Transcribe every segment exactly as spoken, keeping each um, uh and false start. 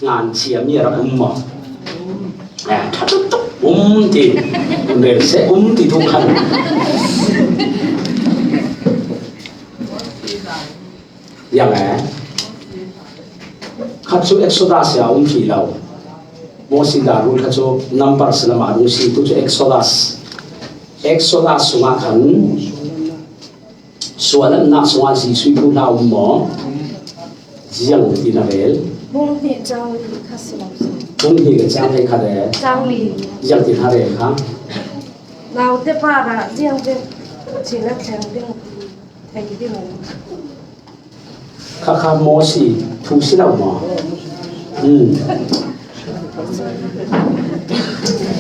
Ngan chia mi a rak um maw? Eh, ṭha tuk tuk, um ti, um rel seh, um ti tu khan. Yang eh. Khat cu Exodus ah um ti lo. Mosi dan rul kha cu Numbers lamah rung si, tu cu Exodus. Exodus sungah khan suahlannak sungah Jesuh thuhla um maw? Ziang tin a rel. Bung hnih cang li kha si lo. Bung hnih le cang le kha le. Cang li. Ziang tin a rel kha. Naute parah ziang vek chin a thleng ding ti thei ding. Kha kha Mosi thu si lo maw? Hmm.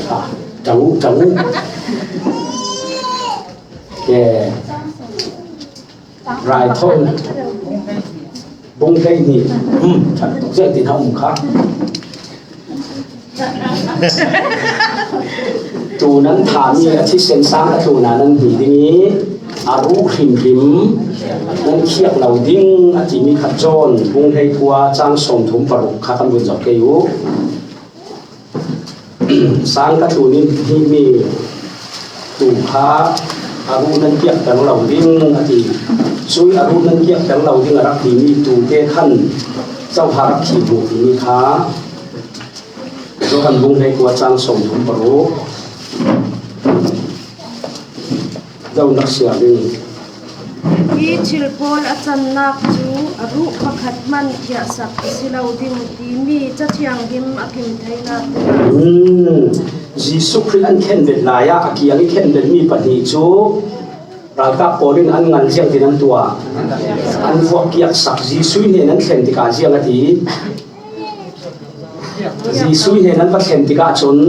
Ha, tang, tang. Ke. Rai thon. Bung hlei hnih. Hmm, ziang tin a um kha. Tu nan thahmi a thisen sang a tlunah nan hmuh ding i a ruh hrimhrim nan khiak lo ding a timi khat John bung hleikua cang sawmthum paruk kha kan vun zoh kei uh. Sang ka tlun in himi tu kha a ruh nan kiak peng lo ding a ti. Cui a ruh nan kiak peng lo ding a rak timi tute khan cohla rak khi hmuh timi kha Johan bung hleikua cang sawmthum paruk. Zonak siar ding. Hi thil pawl a cannak cu a ruh pakhat hmanh khiahsak a si lo ding timi Ca Thianghlim a kim theinak ding. Hmm. Jesuh Khrih an khenbet lai ah a kiang i khenbetmi pahnih cu ralkap pawl in an ngan ziang tin an tuah. An vuak kiaksak Jesuh hnen an thlen tikah ziang a ti. Jesuh hnen an va thlen tikah cun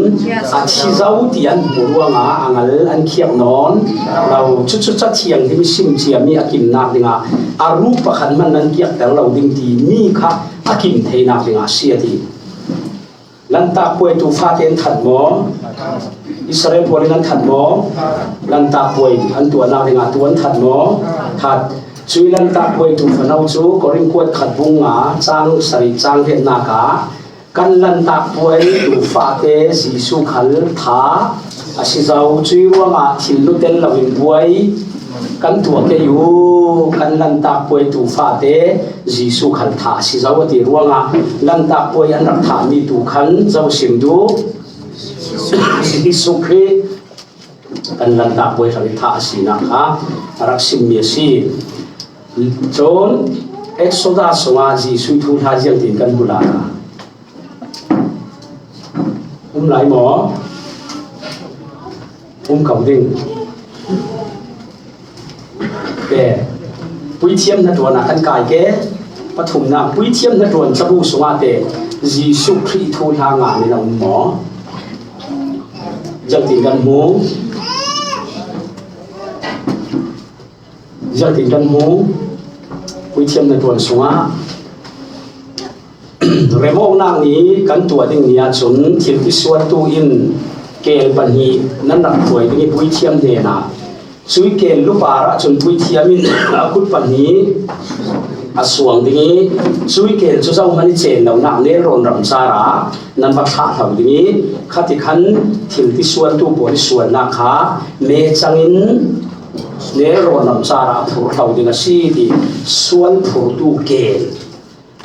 a thi zo ti an hmuh ruangah a ngal an khiak nawn lo. Cucu Ca Thianghlim sim ciami a kimnak dingah a ruh pakhat hmanh nan kiakter lo ding timi kha a kim theinak dingah a si a ti. Lantak puai tu fate an that maw? Israel pawl in an that maw? Lantak puai an tuahnak dingah tu an that maw? That. Cui lantak puai tu fano cu Korin kuat khat bung nga cang sarih cang riatnak ah kan lantak puai tu fate Jesuh khal tha a si zo. Cui ruangah thil lu tel loin puai kan tuah kei uh. Kan lantak puai tu fate Jesuh khal tha a si zo a ti ruangah lantak puai an rak thahmi tu khan zo sim duh. Jesuh Khrih kan lantak puai hrang i thah a sinak kha a rak simmi a si. Cun Exodus sungah Jesuh thuhla ziangtin kan hmu lai? Um lai maw? Um ko ding. Ke, puithiam hnaṭuan ah kan kai ke. Pathumnak, puithiam hnaṭuan cabu sungah te Jesuh Khrih thuhla ngah nih na um maw? Ziangtin kan hmu. Ziangtin kan hmu. Puithiam hnaṭuan sungah remawknak ni kan tuah ding ni ahcun thil tisuantu in keel pahnih nan rak hruai ding i puithiam hnenah cui keel lupar ahcun puithiam in a kut pahnih a suang ding i cui keel cu zohman i cen lonak nelrawn ram car ah nan va thlah hlo ding i khati khan thil tisuantu pawl i sualnak kha me cangin nelrawn ram car ah a phur hlo ding a si ti sual phurtu keel.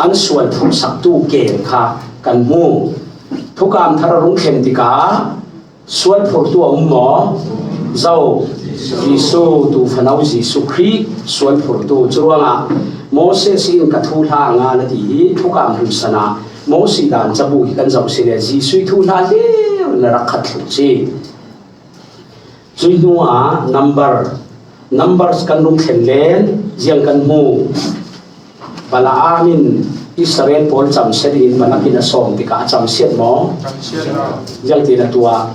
An sual phurhsaktu keel kha kan hmu. Thukam thar a rung thlen tikah sual phurtu a um maw? Zo, Jesuh, tu fano Jesuh Khrih sual phurtu. Curuangah Moses in ka thuhla a ngan a ti hi thukam hrimsan ah Moses dan cabu hi kan zoh si le Jesuh thuhla lio na rak khat thluh si. Cui hnuah number, numbers kan rung thlen len ziang kan hmu. Balaam in Israel pawl camsiat in Balak in a sawm tikah a camsiat maw? Ziangtin a tuah?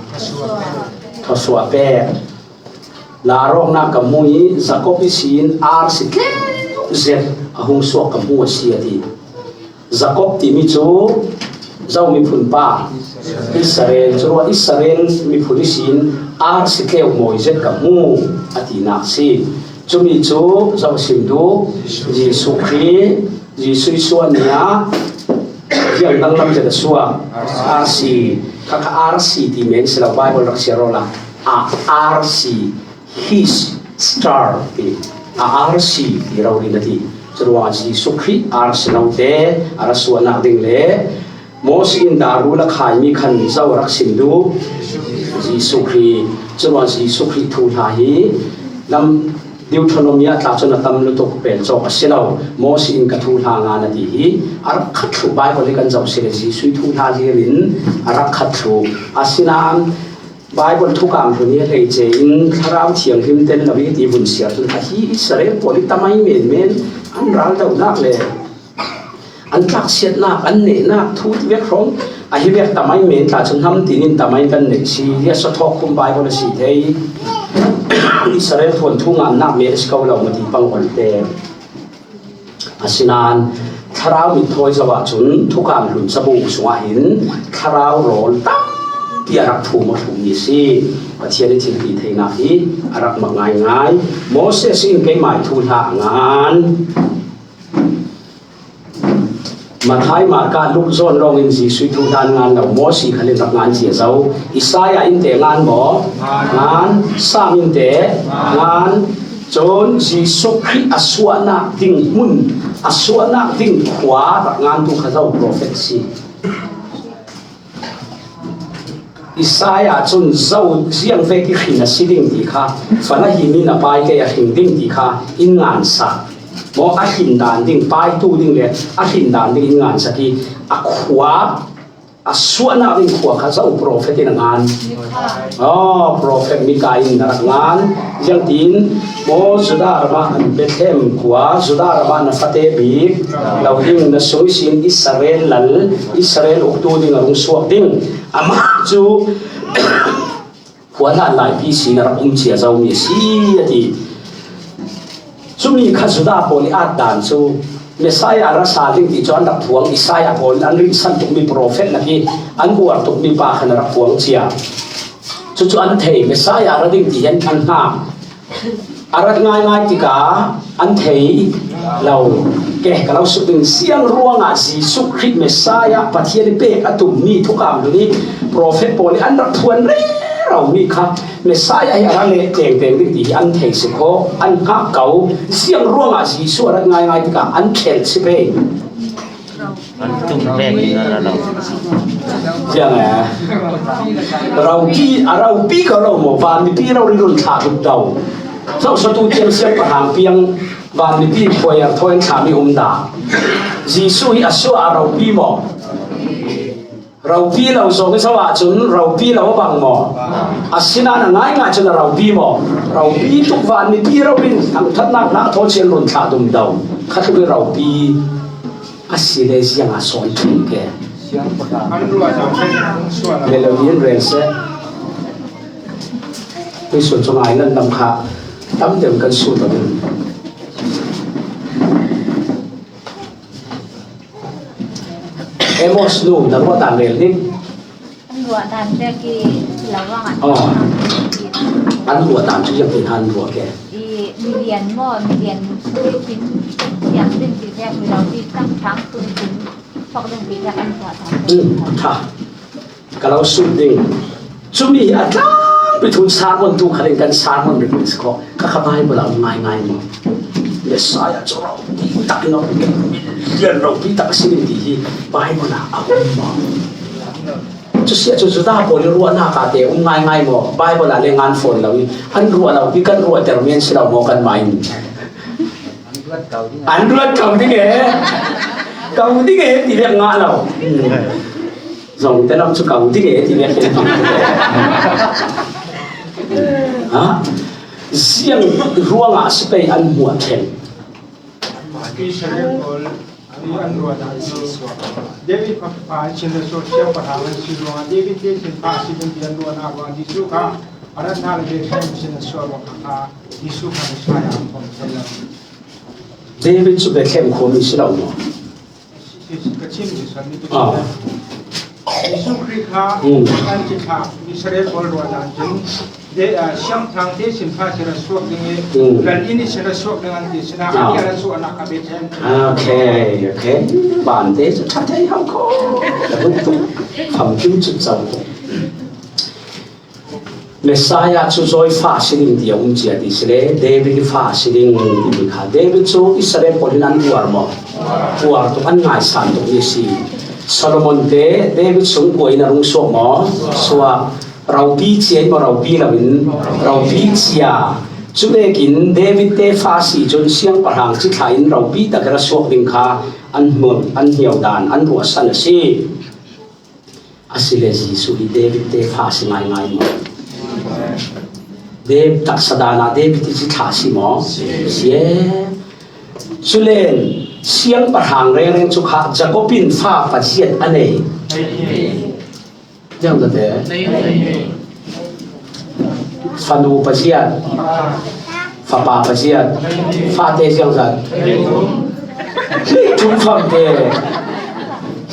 Thawsuah pek. Larawknak ka hmu i Jakob ihsin ar si tleu zet a hung suak ka hmu a si a ti. Jakob timi cu Zo miphun pa Israel, curuah Israel miphun ihsin ar si tleu mawi zet ka hmu a tinak si. Cumi cu zo sim duh, Jesuh Khrih, Jesuh i suah ni ah Piang danglam zet a suak. R C. Kha kha R C ti men si lo, Bible rak siar awla. A R C. His star ti. A R C ti rori na ti. Curuangah Jesuh Khrih R C note a ra suahnak ding le Moses in daru la khaimi khan zo rak sim duh. Jesuh Khrih. Curuangah Jesuh Khrih thuhla hi lam Deuteronomy ah tla cun a tam lutuk pel cawk a si lo. Moses in ka thuhla ngan a ti hi a rak khat thluh, Bible hi kan zoh si le Jesuh thuhla lian in a rak khat thluh. Asinain Bible thukam hlun hi a hleice in Thlarau Thianghlim tel lo hi ti vun siar cun a hi Israel pawl hi tamai menmen an raldohnak le an tlaksiatnak, an nehnak thu ti vek hrawng a hi vek tamai men tla cun hnam tin in tamai kan neih si. Hi a sathawk khum Bible a si thei. Israel thuanthu ngannak men a si ko lo maw ti pang on te. Asinain Thlarau mit thawi zoh ahcun thukam hlun cabu sungah hin Thlarau rawl tampi a rak phum a thlummi a si. Pathian i thilti theinak hi a rak mak ngaingai. Moses in keimah i thuhla a ngan. Matthai, Marka, Luk zawn lawngin Jesuh thuhla an ngan lo, Moses khal in rak ngan cia zo. Isaiah in te ngan maw? Ngan. Sam in te ngan. Cun Jesuh Khrih a suahnak ding hmun, a suahnak ding khua rak ngantu kha zo profet si. Isaiah cun zo ziangvek i hrin a si ding ti kha, fana hi mi na pai te a hring ding ti kha in ngansak. Maw a hrin dan ding, paitu ding le a hrin dan ding in ngansak i a khua, a suahnak ding khua kha zo profet in a ngan. Oh, profet Mika in a rak ngan. Ziangtin, maw Judah ramah an Bethlehem khua, Judah ramah na fate bik lo ding, na sung ihsin Israel lal, Israel uktu ding a rung suak ding. Amah cu khua hlan laipi sin a rak um cia zomi a si, a ti. Cumi kha Judah pawl i at dan cu Messiah a ra sal ding ti cu an rak phuang, Isaiah pawl in an rinsan tukmi profet nak i an buar tukmi pa khan a rak phuang cia. Cucu an thei, Messiah a ra ding ti hi an, an hngak. A rat ngaingai tikah an thei lo. Ke, ka lo sut ding, siang ruangah Jesuh Khrih Messiah Pathian i pek a tummi thukam hlun i profet pawl i an rak phuan rero mi kha Messiah hi a ra leh tengteng ding ti hi an thei si kho, an hngak ko. Siang ruangah Jesuh a rat ngaingai tikah an khelh si pei. An tum vek in a ra lo. Ziang e. Ropi, a ropi ko lo maw? Van mipi rori run thlah dup do. Zoh satu tiang siangpahrang piang van mipi khuaiar thawi an thlahmi um dah. Jesuh hi a suah a ropi maw? Ropi lo zong i zoh ahcun ropi lo a bang maw? Asinain a ngaingai cun a ropi maw? Ropi tuk van mipi rori in thangthatnak hna thaw cian run thlah dum do. Kha tuk i ropi. A si le ziangah sawn ṭhum ke? Melody in rel seh. Tuisun cu ngai nan lam kha tam deuh kan sut lo ding. Amos nu, na ruah dan rel ning. An ruah dan pek i si lo ruangah. Oh. An ruah dan cu ziangtin an ruah ke? I milian maw, milian sung i chin siang ding ti pek mi lo, i tangtang sung i chin sok ding ti pek an ruah dan pek. Hmm, ṭha. Ka lo sut ding. Cumi hi a tlangpi thun sermon tu khalin kan sermon ring si kho. Ka kha Bible a um ngaingai maw? Messiah cu ropi tak in a um, milian ropi tak a si ding ti hi Bible a a um maw? Cu si ahcun Judah pawl i ruahnak ah te um ngaingai maw? Bible ah le ngan fawn lo i an ruah lo, i kan ruahter men si lo maw kanmah in? An ruat ko ding e, ko ding e ti lek ngah lo. Zong te lam cu ko ding e ti lek. Ha? Ziang ruangah si pei an hmuah theng. Israel pawl an ruahnak cu David fapa in sin a suak, siangpahrang an si ruangah David te sin pa a si ding ti an ruahnak ruangah Jesuh kha a rat hna le Bethlehem sin a suah ruangah kha Jesuh kha Messiah an pom thei lo. David cu Bethlehem khuami si lo maw? Ka chim ni son ni tu. Ah. Jesuh Khrih kha, hmm, an ci thlak Israel pawl ruahnak cun Te, ah, siangpahrangte sinpha sira suak ding i, hmm, kan ini sira suak ding an ti sina, ah, a dia ra suak nak a bit hen. Ok, ok. Bante cu ṭha thei hau ko. Famkim cu cau. Messiah cu Joy fa si ding ti a um cia ti si le, David fa si ding ti kha. David cu Israel pawl in an uar maw? Uar tuk, an ngaisan tuk mi si. Solomon te David sung kua in a rung suak maw? Suak. Ropi cia in maw, ropi lo in, ropi cia. Cu vekin David te fa si cun siangpahrang cithla in ropi tak in ra suak ding kha an hmuak, an hniau dan, an ruahsan a si. Asile Jesuh hi David te fa si ngaingai maw? David taksa dan ah David hi cithla si maw? Si e. Culen siangpahrang rengreng cu kha Jacob in fa paziat a nei. Ziangzate. Fanu paziat. Fapa paziat. Fate ziangzat. Hleithum famte.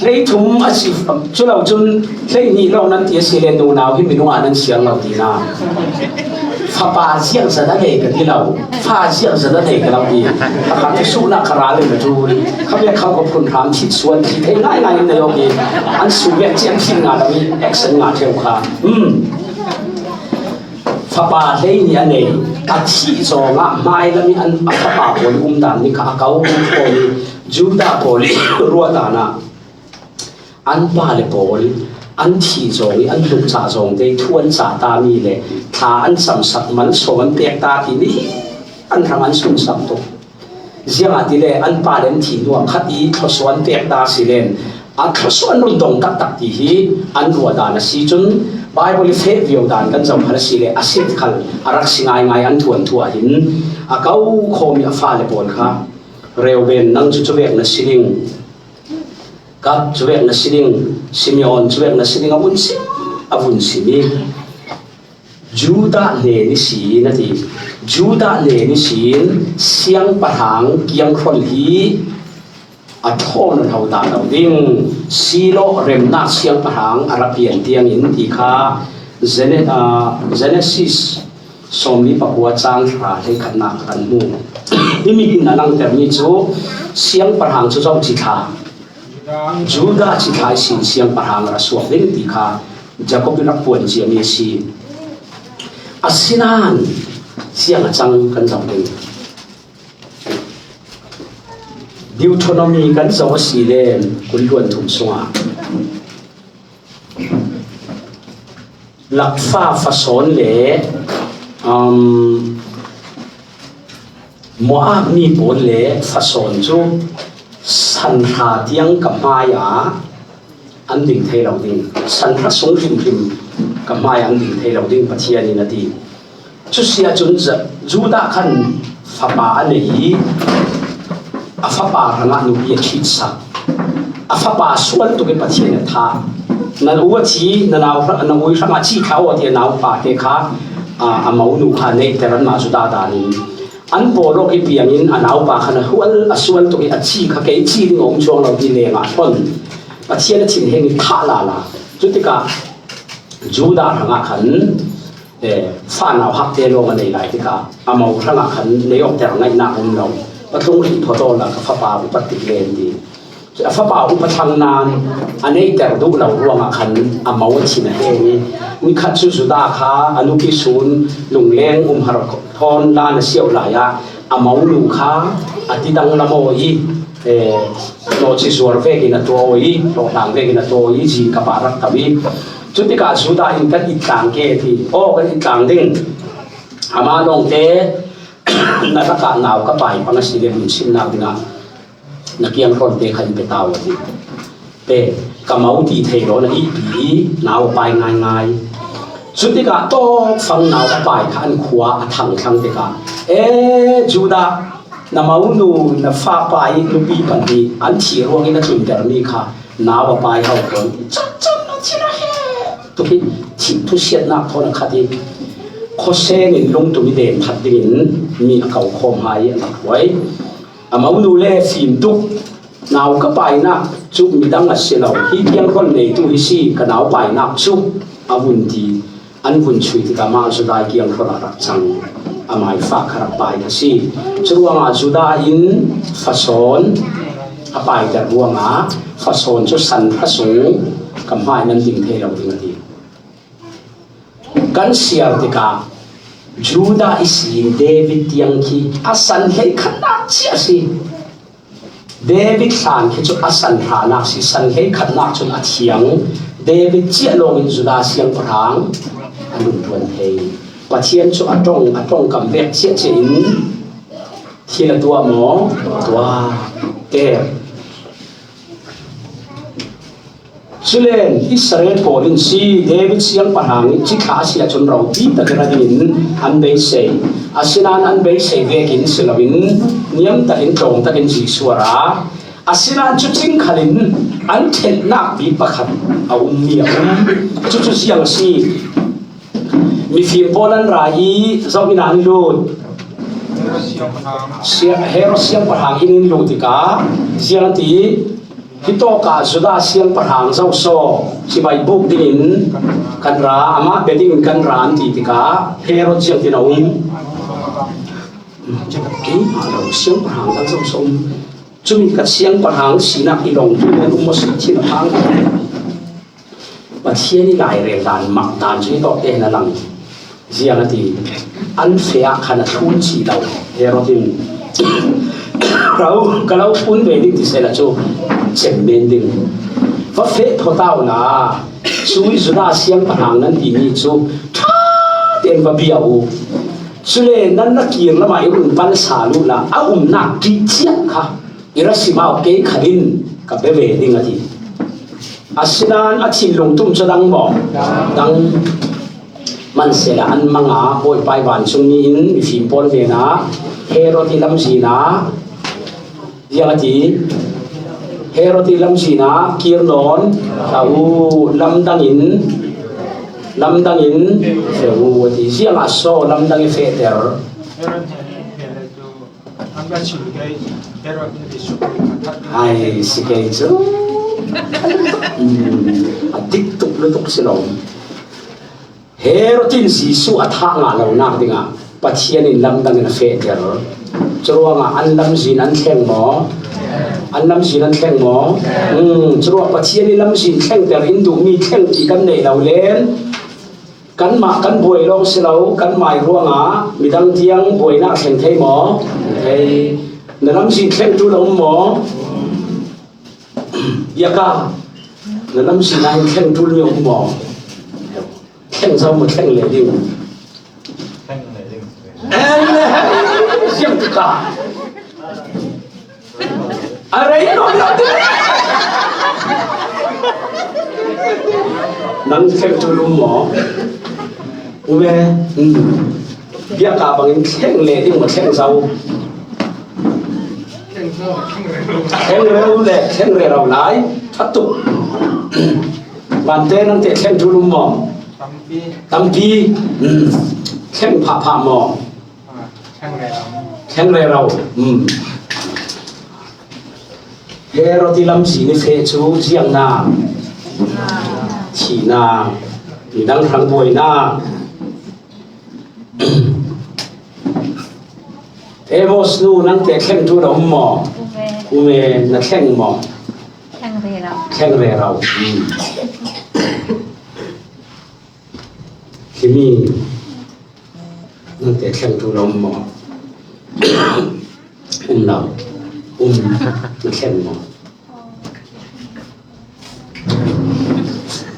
Hleithum a si, cu lo cun hleihnih lo nan ti a si le, nunau hi minung ah nan siang lo ti na. Fapa ziangzat a nei ka ti lo. Fa ziangzat a nei ka lo ti. A kha thusuhnak kha ra le na tu. Kha vek kha ko phun hram thit suan ti thei ngaingai in na yawk i. An su vek ciang thit nga lo i action nga theu kha. Hmm. Fapa hleihnih a nei, a thih zong ah hmai lam i an, a fapa pawl i um dan nih kha a ko pawl i, Judah pawl i ruah dan ah an pa le pawl an thih zong i an hluk ca zong te thu an ca ta mi le thla an camsak, malsawm an pek ta ti nih an hrang an sunsak tuk. Ziangahtile an pa le an thih hnuah khat i thluasuah an pek ta si len, a thluasuah an run dong taktak ti hi an ruah dan a si cun, Bible i feh viau dan kan zoh khan a si le, a si khal a rak si ngaingai an thuanthu ah hin a ko khawm i a fale pawl kha, Reuben, nang cu cuvek na si ding, Gad cuvek na si ding, Simeon cuvek na si ding, a vun sim, a vun sim i, Judah hnen ihsin a ti. Judah hnen ihsin siangpahrang kianghrol hi a ṭhawn a hlo ta lo ding. Shiloh remnak siangpahrang a ra pian tiangin ti kha Gene-, aa, Genesis sawmli pakua cang thla hleikhatnak kan hmu. Himi hin a langtermi cu siangpahrang cu zoh cithla, Judah cithla ihsin siangpahrang a ra suak ding ti kha Jacob in rak puan ciami a si. Asinain ziang a cang kan zoh ding. Deuteronomy kan zoh a si le kul hluan thum sungah Lakfa fasawn le, um, Moab mi pawl le fasawn cu sanhra tiang ka hmaiah an ding thei lo ding, sanhra sung hrimhrim ka hmaiah an ding thei lo ding, Pathian in a ti. Cu si ahcun Za-, Judah khan fapa a nei i a fapa hrangah nupi a ṭhitsak. A fapa sual tuk i Pathian a thah. Na u a thi, na nau hrang, na u hrangah cih thla aw ti a naupa te kha, aa, a monu kha neihter anmah Judah dan in an pawl awk i piang in a naupa khan a hual, a sual tuk i a ci kha kei ci ding a um cuang lo ti lengah hlon Pathian a thinheng i thah lala. Cutikah Judah hrangah khan, eh, fa nauhak te lawng a nei lai tikah a mo hrangah khan nei awkter ngaihnak a um lo. Patlung rih phawt awla ka fapa upat tik len ti. A fapa upat thlang nain a neihter duh lo ruangah khan a mo a thin a heng i, nikhat cu Judah kha a nupi sun lungleng um har thawn dan a siauh lai ah a mo nu kha a tidang lam aw i, eh, hlawhci zuar vekin a tuah aw i, hlawhtlang vekin a tuah aw i, zin ka pah rak tam i. Cutikah Judah in kan ittlang ke a ti. Aw, kan ittlang ding. Amah lawngte na lakah nau ka pai pang a si le lungsimnak dingah na kianghrol te kha in pe ta aw a ti. Pe, ka mo ti thei law na ihpi i nau a pai ngaingai. Cutikah tawkfang nau a pai kha an khua a thangthlang tikah, e, Judah, na mo nu, na fapa i nupi pahnih an thih ruangin a tluntermi kha nau a pai hau ko. Cakcam na thil a he. Tuk i thih thusiatnak thawn a khat i khuasen in lungtum i den that dingin mi a ko khawm hai a rak huai. A mo nu le fim tuk, nau ka painak cu midang a si lo, hi tiang hron neitu hi si, ka nau painak cu a vun ti. an vun chuih tikah amah Judah kiang khawlah rak cang, amah i fa kha rak pai kha si. Curuangah Judah in fa sawn a paiter ruangah fa sawn cu san hra sung ka hmai nan ding thei lo ding a ti. Kan siar tikah Judah ihsin David tiang khi a san hleikhatnak cia a si. David hlan khi cu a san hranak si, san hleikhatnak cun a thiang. David ciah lawngin Judah siangpahrang a nun ṭuan thei. Pathian cu a ṭong, a ṭongkam vek ciahciah in thil a tuah maw? Tuah. Ter. Culen Israel pawl in si, David siangpahrang in cithla a si ahcun ropi tak in ra dingin an beisei. Asinain an beisei vekin si loin niam takin tlawm takin Jesuh a ra. Asinain cucing khalin an ṭhelhnak bik pakhat a ummi a um. Cucu ziang a si? Mifim pawl an ra i zoh inn ah an lut. Sia-, Herod siangpahrang inn in lut tikah ziang a ti? Hitawkah Judah siangpahrang zoh saw cibai buk dingin kan ra, amah bia dingin kan ra an ti tikah Herod ziangtin a um? Keimah lo siangpahrang kan zoh saw um. Cumi ka siangpahrang sinak i lawng tu nan um maw si? Thin a phang. Pathian i lairel dan, mak dan cu hitawk te hin a lang. Ziang a ti? An feh ah khan a thlun cih lo. Herod in, "Ro, ka lo thlun ve ding," ti sehla cu cem men ding. "Va feh thaw ta uhla, cu Judah siangpahrang nan timi cu ṭha tein va bia uh. Cule nan na kir lamah i run pal sal uhla, a umnak ṭih ciah kha i ra sim uh, kei khalin ka bia ve ding," a ti. Asinain a thinlung tum cu dang maw? Dang. Hmansehla an mang ah Bawipa i vancungmi in mifim pawl hnenah Herod i lamzin ah, ziang a ti? Herod i lamzin ah kir nawn hlah u, lamdang in, lamdang in feh u, a ti. Ziangah so lamdang i fehter? Ai, si kei cu. Hmm, a dik tuk lutuk si lo. Herod in Jesuh a thah ngah lonak dingah Pathian in lamdang in a fehter. Curuangah an lamzin an thleng maw? An lamzin an thleng maw? Hmm, curuah Pathian i lamzin thlengter in duhmi thleng ti kan neih lo len. Kanmah kan buai lawng si lo, kanmah ruangah midang tiang buainak thleng thei maw? Thei. Na lamzin thleng ṭul a um maw? Biaka, na lamzin ah hin thleng ṭulmi a um maw? Thleng zo maw, thleng leh ding? Thleng leh ding. Amen. Siang tu ka. A rei nawn lo te. Nang thleng ṭul um maw? Um e. Hmm. Biaka bangin thleng leh ding maw, thleng zo? Thleng rero le thleng rero lai a tuk. Vante, nang te thleng ṭul um maw? Tampi. Hmm. Thleng phahphah maw? Thleng rero. Hmm. Herod i lamzin i feh cu ziangnak, thihnak, midang hrang buainak. Amos nu, nang te thleng ṭul a um maw? Um e. Um e, na thleng maw? Thleng rero. Thleng rero. Hmm. Himi, nang te thleng ṭul a um maw? Um lo. Um. Na thleng maw?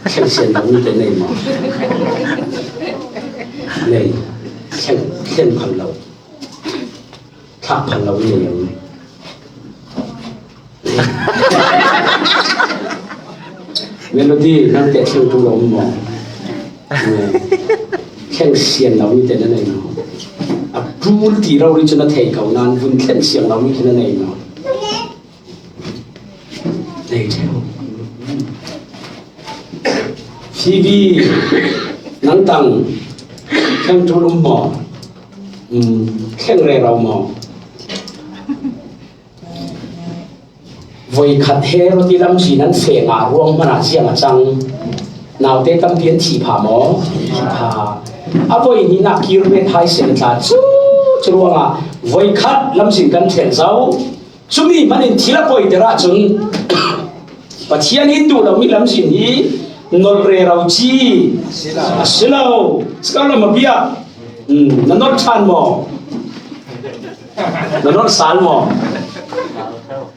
Thleng sian lo mi te nei maw? Nei. Thleng, thleng phal lo. Thlak phal lo mi nei. Melody, nang te thleng ṭul a um maw? Thleng sian lo mi te na nei maw? A ṭul ti rori cu na thei ko nain vun thleng siang lo mi khi na nei maw? Nei ṭheu. Phoebe, nang tang, thleng ṭul um maw? Um, thleng rero maw? Voikhat Herod i lamzin an feh ngah ruang hmanh ah ziang a cang? Naute tampi an thih pha maw? Thih pha. A voi hnihna kir met hai sen tla chu, chu ruangah voi khat lamzin kan thlen zo. Chumi hmanin thil a poiter ahcun Pathian in duh lomi lamzin hi nolh rero ci a si lo. Sikau lam a bia. Hmm, na nolh ṭhan maw? Na nolh sal maw?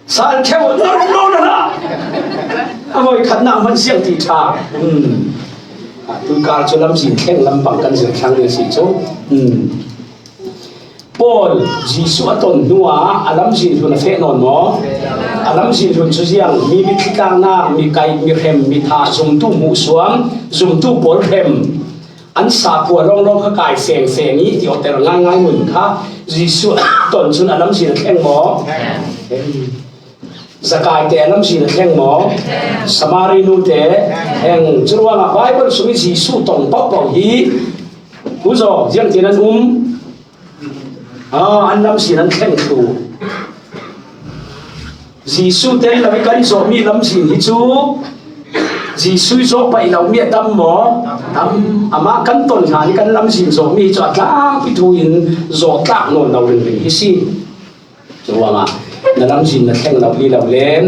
Sal ṭheu, nolh, nolh, nolh, nolh. A voi khatnak hman siang ti ṭha. Hmm. A, tu kar cu lamzin thleng lampang kan zir thlang ding a si cu. Hmm. Paul, Jesuh a ton hnuah a lamzin hlun a feh nawn maw? A lamzin hlun cu ziang, mi mitthli tlaknak, mi kaih, mi hrem, mi thah, zumtu hmuhsuam, zumtu pawl hrem, an saphua lawnglawng kha kai fengfeng i tioter ngaingai ngun kha Jesuh a ton cun a lamzin a thleng maw? Thleng. Zakaite a lamzin a thleng maw? Thleng. Samari nute thleng. Curuangah Baibal sung i Jesuh tong paohpaoh hi, uzaw, ziangtin an um? Ah, an lamzin an thleng thlu. Jesuh tel lo i kan zawhmi lamzin hi cu, Jesuh zawh paih lomi a tam maw? Tam. Amah kan ton hlan i kan lamzin zawhmi hi cu a tlangpi thu in zawh tlak nawn lo ringring hi si. Curuangah na lamzin na thleng lo li lo len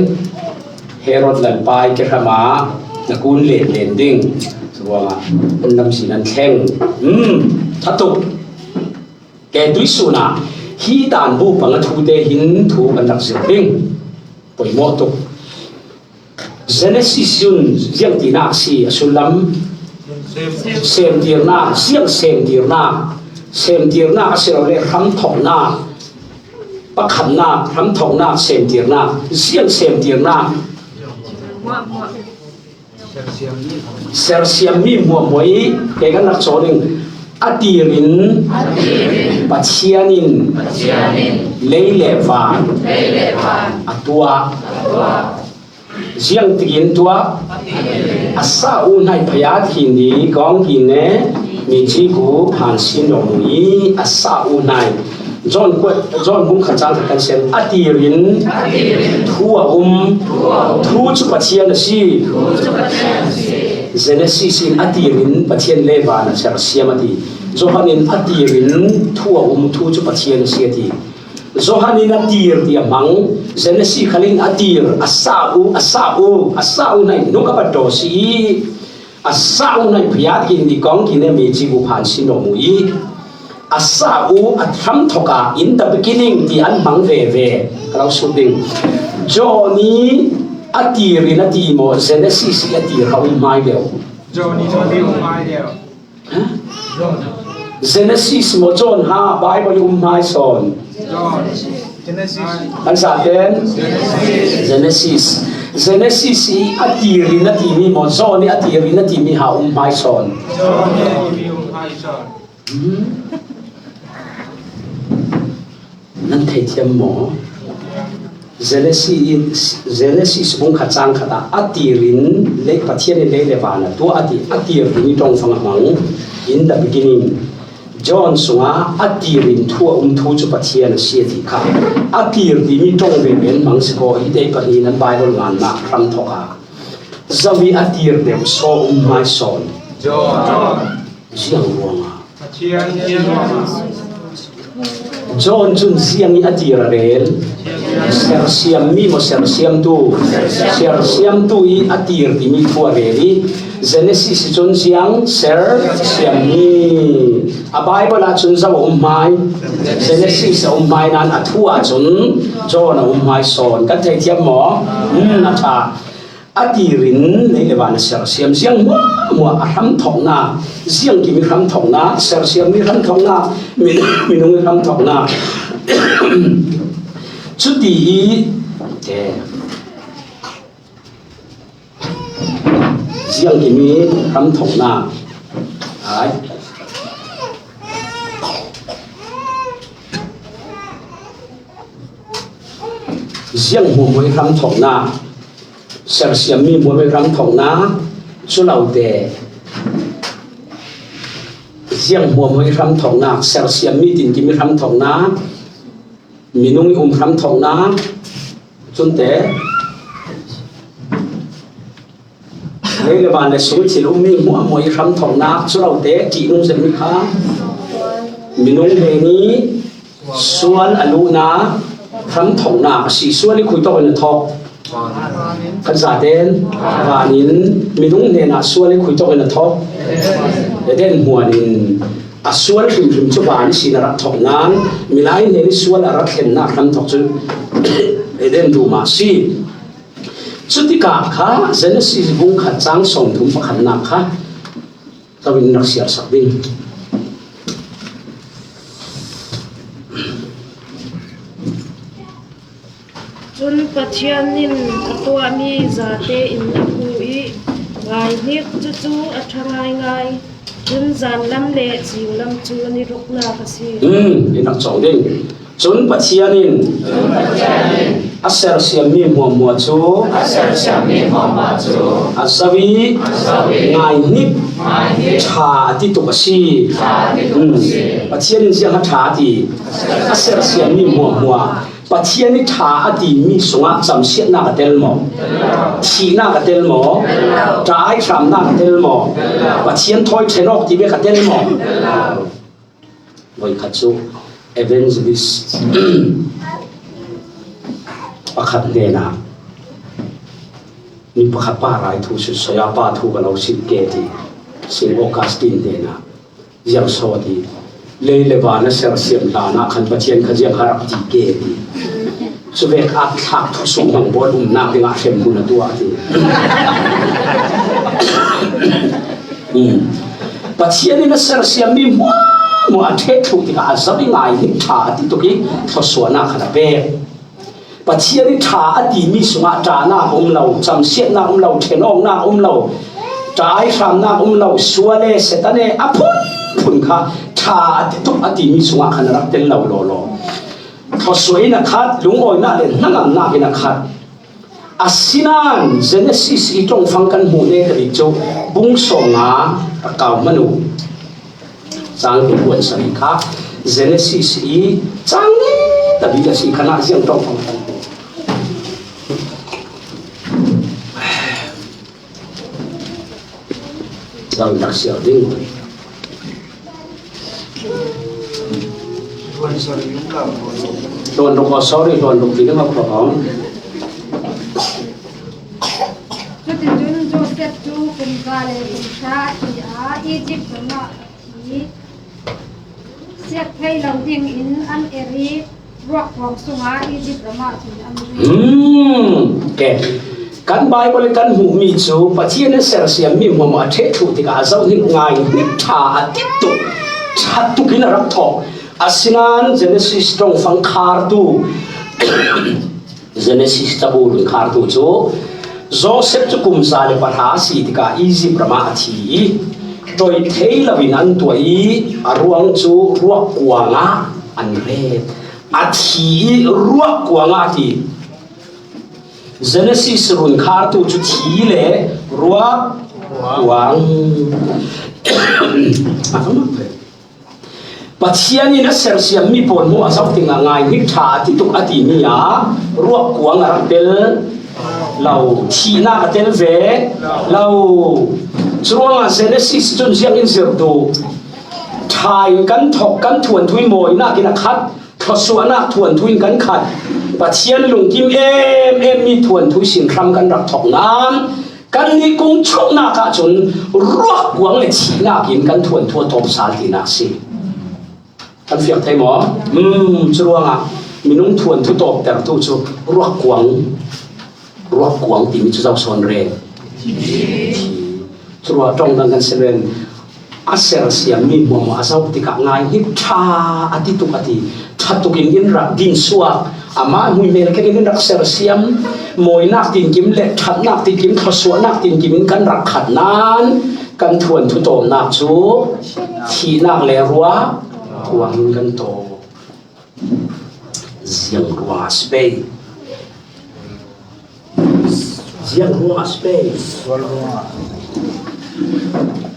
Herod lalpa i kehram ah na kun len len ding. Curuangah an lamzin an thleng. Hmm, thatuk. Ke tuihsun ah hi dan bu panga thute hin thu kan rak zir ding. Poimawh tuk. Genesis cun ziangtinak a si a sullam? Semtirnak, ziang semtirnak. Semtirnak a si lo le hramthoknak, pakhatnak, hramthoknak, semtirnak, ziang semtirnak. Sersiammi hmuahhmuah i ke kan rak caw ding. A tirin Pathian in lei le van a tuah. Ziangtikin tuah? A sa u hnai phayat hin di kong hin ne mi ci ku phan sin lo mu i a sa u hnai. John kuat, John bung khat cang khat kan sem. A tirin thu a um. Thu cu Pathian a si. Genesis in a tirin Pathian le van a sersiam a ti. Johan in a tirin thu a um, thu cu Pathian a si a ti. Johan in a tir ti a hmang. Genesis khal in a tir, a sa u, a sa u, a sa u hnai hnuk a bat daw si i, a sa u hnai phayat kin di kong kin e mi ci bu phan sin lo mu i, a sa u a hramthok ah in the beginning ti an hmang veve. Ka lo suk ding. John i a tir in a ti maw, Genesis i a tir a um hmai lio? John i a tir um hmai lio. Genesis maw John ha Bible i um hmai sawn? John. Genesis. Kan zaten? Genesis. Genesis i a tirin a timi maw John i a tirin a timi ha um hmai sawn? John i a tirin um hmai sawn. Hmm? Nan theithiam maw? Genesis, Genesis bung khat cang khat ah a tirin lei, Pathian in lei le van a tuah a ti, a tir timi ṭongfang a hmang. In the beginning, John sungah a tirin thu a um, thu cu Pathian a si a ti kha. A tir timi ṭong veve an hmang si ko, hi te pahnih nan Bible ngannak hramthok ah. Zoh i a tir deuh saw um hmai sawn? John. Ziang ruangah? John cun ziang i a tir a rel? Sersiammi maw sersiamtu? Sersiamtu i a tir timi thu a rel i Genesis cun ziang sersiammi. A Bible ah cun zo a um hmai? Genesis a um hmai nain a thu ah cun John a um hmai sawn. Kan theithiam maw? Um, a ṭha. A tirin lei le van a sersiam, ziang hmuahhmuah a hramthoknak, ziangkimi hramthoknak, sersiammi hramthoknak, mi-, minung hramthoknak. Cuti i, eh, ziangkimi hramthoknak. Ai. Ziang hmuahhmuah i hramthoknak, sersiammi hmuahhmuah i hramthoknak, cu lo te. Ziang hmuahhmuah i hramthoknak, sersiammi tinkim i hramthoknak, minung i um hramthoknak, cun te. Lei le van le sung thil um mi hmuahhmuah i hramthawknak cu lo te ṭihnung zetmi kha minung hnen i sual a luhna hramthawknak a si. Sual i khui tawk in a thawk. Kan zaten van in minung hnenah sual i khui tawk in a thawk. Eden hmuan in a sual hrimhrim cu van ihsin a rak thawk nain milai hnen i sual a rak thlennak hramthawk cu Eden dum ah a si. Cutikah kha Genesis bung khat cang sawmthum pakhatnak kha zoin rak siarsak ding. Cun Pathian in a tuahmi zate in a hmu i, ngaihnik, cucu a ṭha ngaingai. Cun zanlam le cinglam cu ni ruknak a si. Hmm, in rak cawng ding. Cun Pathian in a sersiammi hmuahhmuah cu a zoh i ngaihnik ṭha a ti tuk a si. Hmm. Pathian in ziang a ṭha a ti? A sersiammi hmuahhmuah Pathian i ṭha a timi sungah camsiatnak a tel maw? Thihnak a tel maw? Ṭaai hramnak a tel maw? Pathian thawi ṭhen awk ti bek a tel maw? Voikhat cu evangelist pakhat hnenah mi pakhat pa rai thu sut, saya pa thu ka lo sim ke ti, Saint Augustine hnenah ziang so ti, lei le van a sersiam hlan ah khan Pathian kha ziang kha rak ti ke ti. Cuvek ah thlak thusuk hmang bawl umnak dingah hremhmun a tuah ti. Hmm. Pathian in a sersiammi hmuahhmuah a ṭheh thluh tikah a zoh i ngaihnik ṭha a ti tuk i thluasuahnak khan a pek. Pathian i ṭha a timi sungah ṭahnak a um lo, camsiatnak a um lo, ṭhenawknak a um lo, ṭaai hramnak a um lo, sual e, Satan e, a phunphun kha ṭha a ti tuk a timi sungah khan a rak tel lo lawlaw. Thluasuah in a khat, lungawinak le hnangamnak in a khat. Asinain Genesis i ṭongfang kan hmuh nek a dik cu bung sawmnga a kau hmanh u. Cang kul kuan sarih kha Genesis i cang neta bik a si khan ah ziang ṭongfang kan hmuh. Zoh rak siar ding. Hluan ruk, oh, sorry, hluan ruk ti ding a khuak a om. Cuticun Joseph cu kum za le kum hra a thi a, Izipt ram ah a thi. Siat thei lo dingin an er i ruak kuang sungah Izipt ram ah cun an ri. Hmm, okay. Kan Baibal i kan hmuhmi cu Pathian in sersiammi hmuahhmuah a ṭheh thluh tikah a zoh hnik, ngaihnik ṭha a ti tuk, ṭha tuk in a rak thawk. Asinain Genesis ṭongfang khartu Genesis cabu run khartu cu Joseph cu kum za le pahra a si tikah Izipt ram ah a thi i ṭoi thei loin an tuah i a ruang cu ruak kuang ah an ret. A thi i ruak kuang ah a thi. Genesis run khartu cu thi le ruak kuang. A ka mak ve. Pathian in a sersiammi pawl hmuh a zoh tikah ngaihnik ṭha a ti tuk a timi ah ruak kuang a rak tel lo, thihnak a tel ve lo. Curuangah Genesis cun ziang in zirh duh? Ṭha in kan thawk, kan thuanthu i mawinak in a khat, thluasuahnak thuanthu in kan khat, Pathian lungkim em em mi thuanthu sin hram kan rak thawk nain, kannih kung chuknak ahcun ruak kuang le thihnak in kan thuanthu a tawp sal tinak si. Kan fiang thei maw? Hmm, curuangah minung thuanthu tawptertu cu ruak kuang, ruak kuang timi cu zo sawn re. Curuah ṭong dang kan si len. A sersiammi hmuahhmuah a zoh tikah ngaihnik ṭha a ti tuk a ti. Ṭha tukin in rak dinsuak. Amah hmuihmel kengin in rak sersiam. Mawinak tinkim le ṭhatnak tinkim, thluasuahnak tinkim in kan rak khat nain kan thuanthu tawpnak cu thihnak le ruak kuang in kan tawp. Ziang ruangah si pei. Ziang ruangah si pei. Sual ruangah.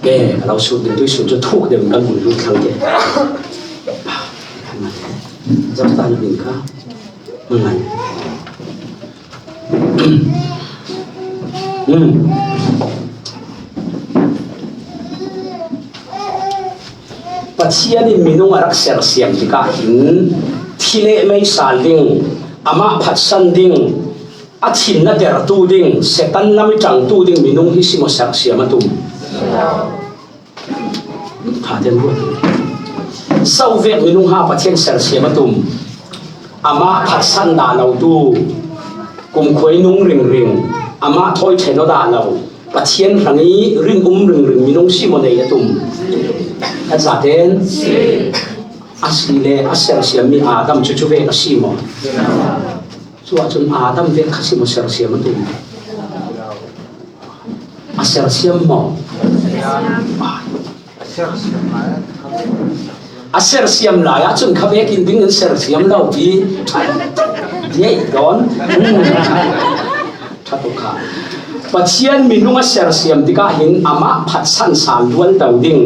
Ke, a lo sut ding tuisun cu thuk deuh in kan vun lut thlang ke. Zam ta na ding kha. Mangai. Hmm. Pathian in minung a rak sersiam tikah hin thi le mei sal ding, amah phatsan ding, a thinna tertu ding, Satan lam i ṭangtu ding minung hi si maw sersiam a tum? Ṭha tein ruat. Zo vek minung ha Pathian sersiam a tum? Amah phatsan dah lotu, kumkhua i nung ringring, amah thawi ṭhen aw dah lo, Pathian hrang i rinum ringring minung si maw nei a tum? Kan zaten a si le a sersiam mi Adam cu cu vek a si maw? Cu ahcun Adam vek kha si maw sersiam a tum? A sersiam maw? A sersiam lai ahcun kha vekin ding in sersiam lo pi. Ye don. Ṭha tuk kha. Pathian minung a sersiam tikah hin amah phatsan sal dual do ding,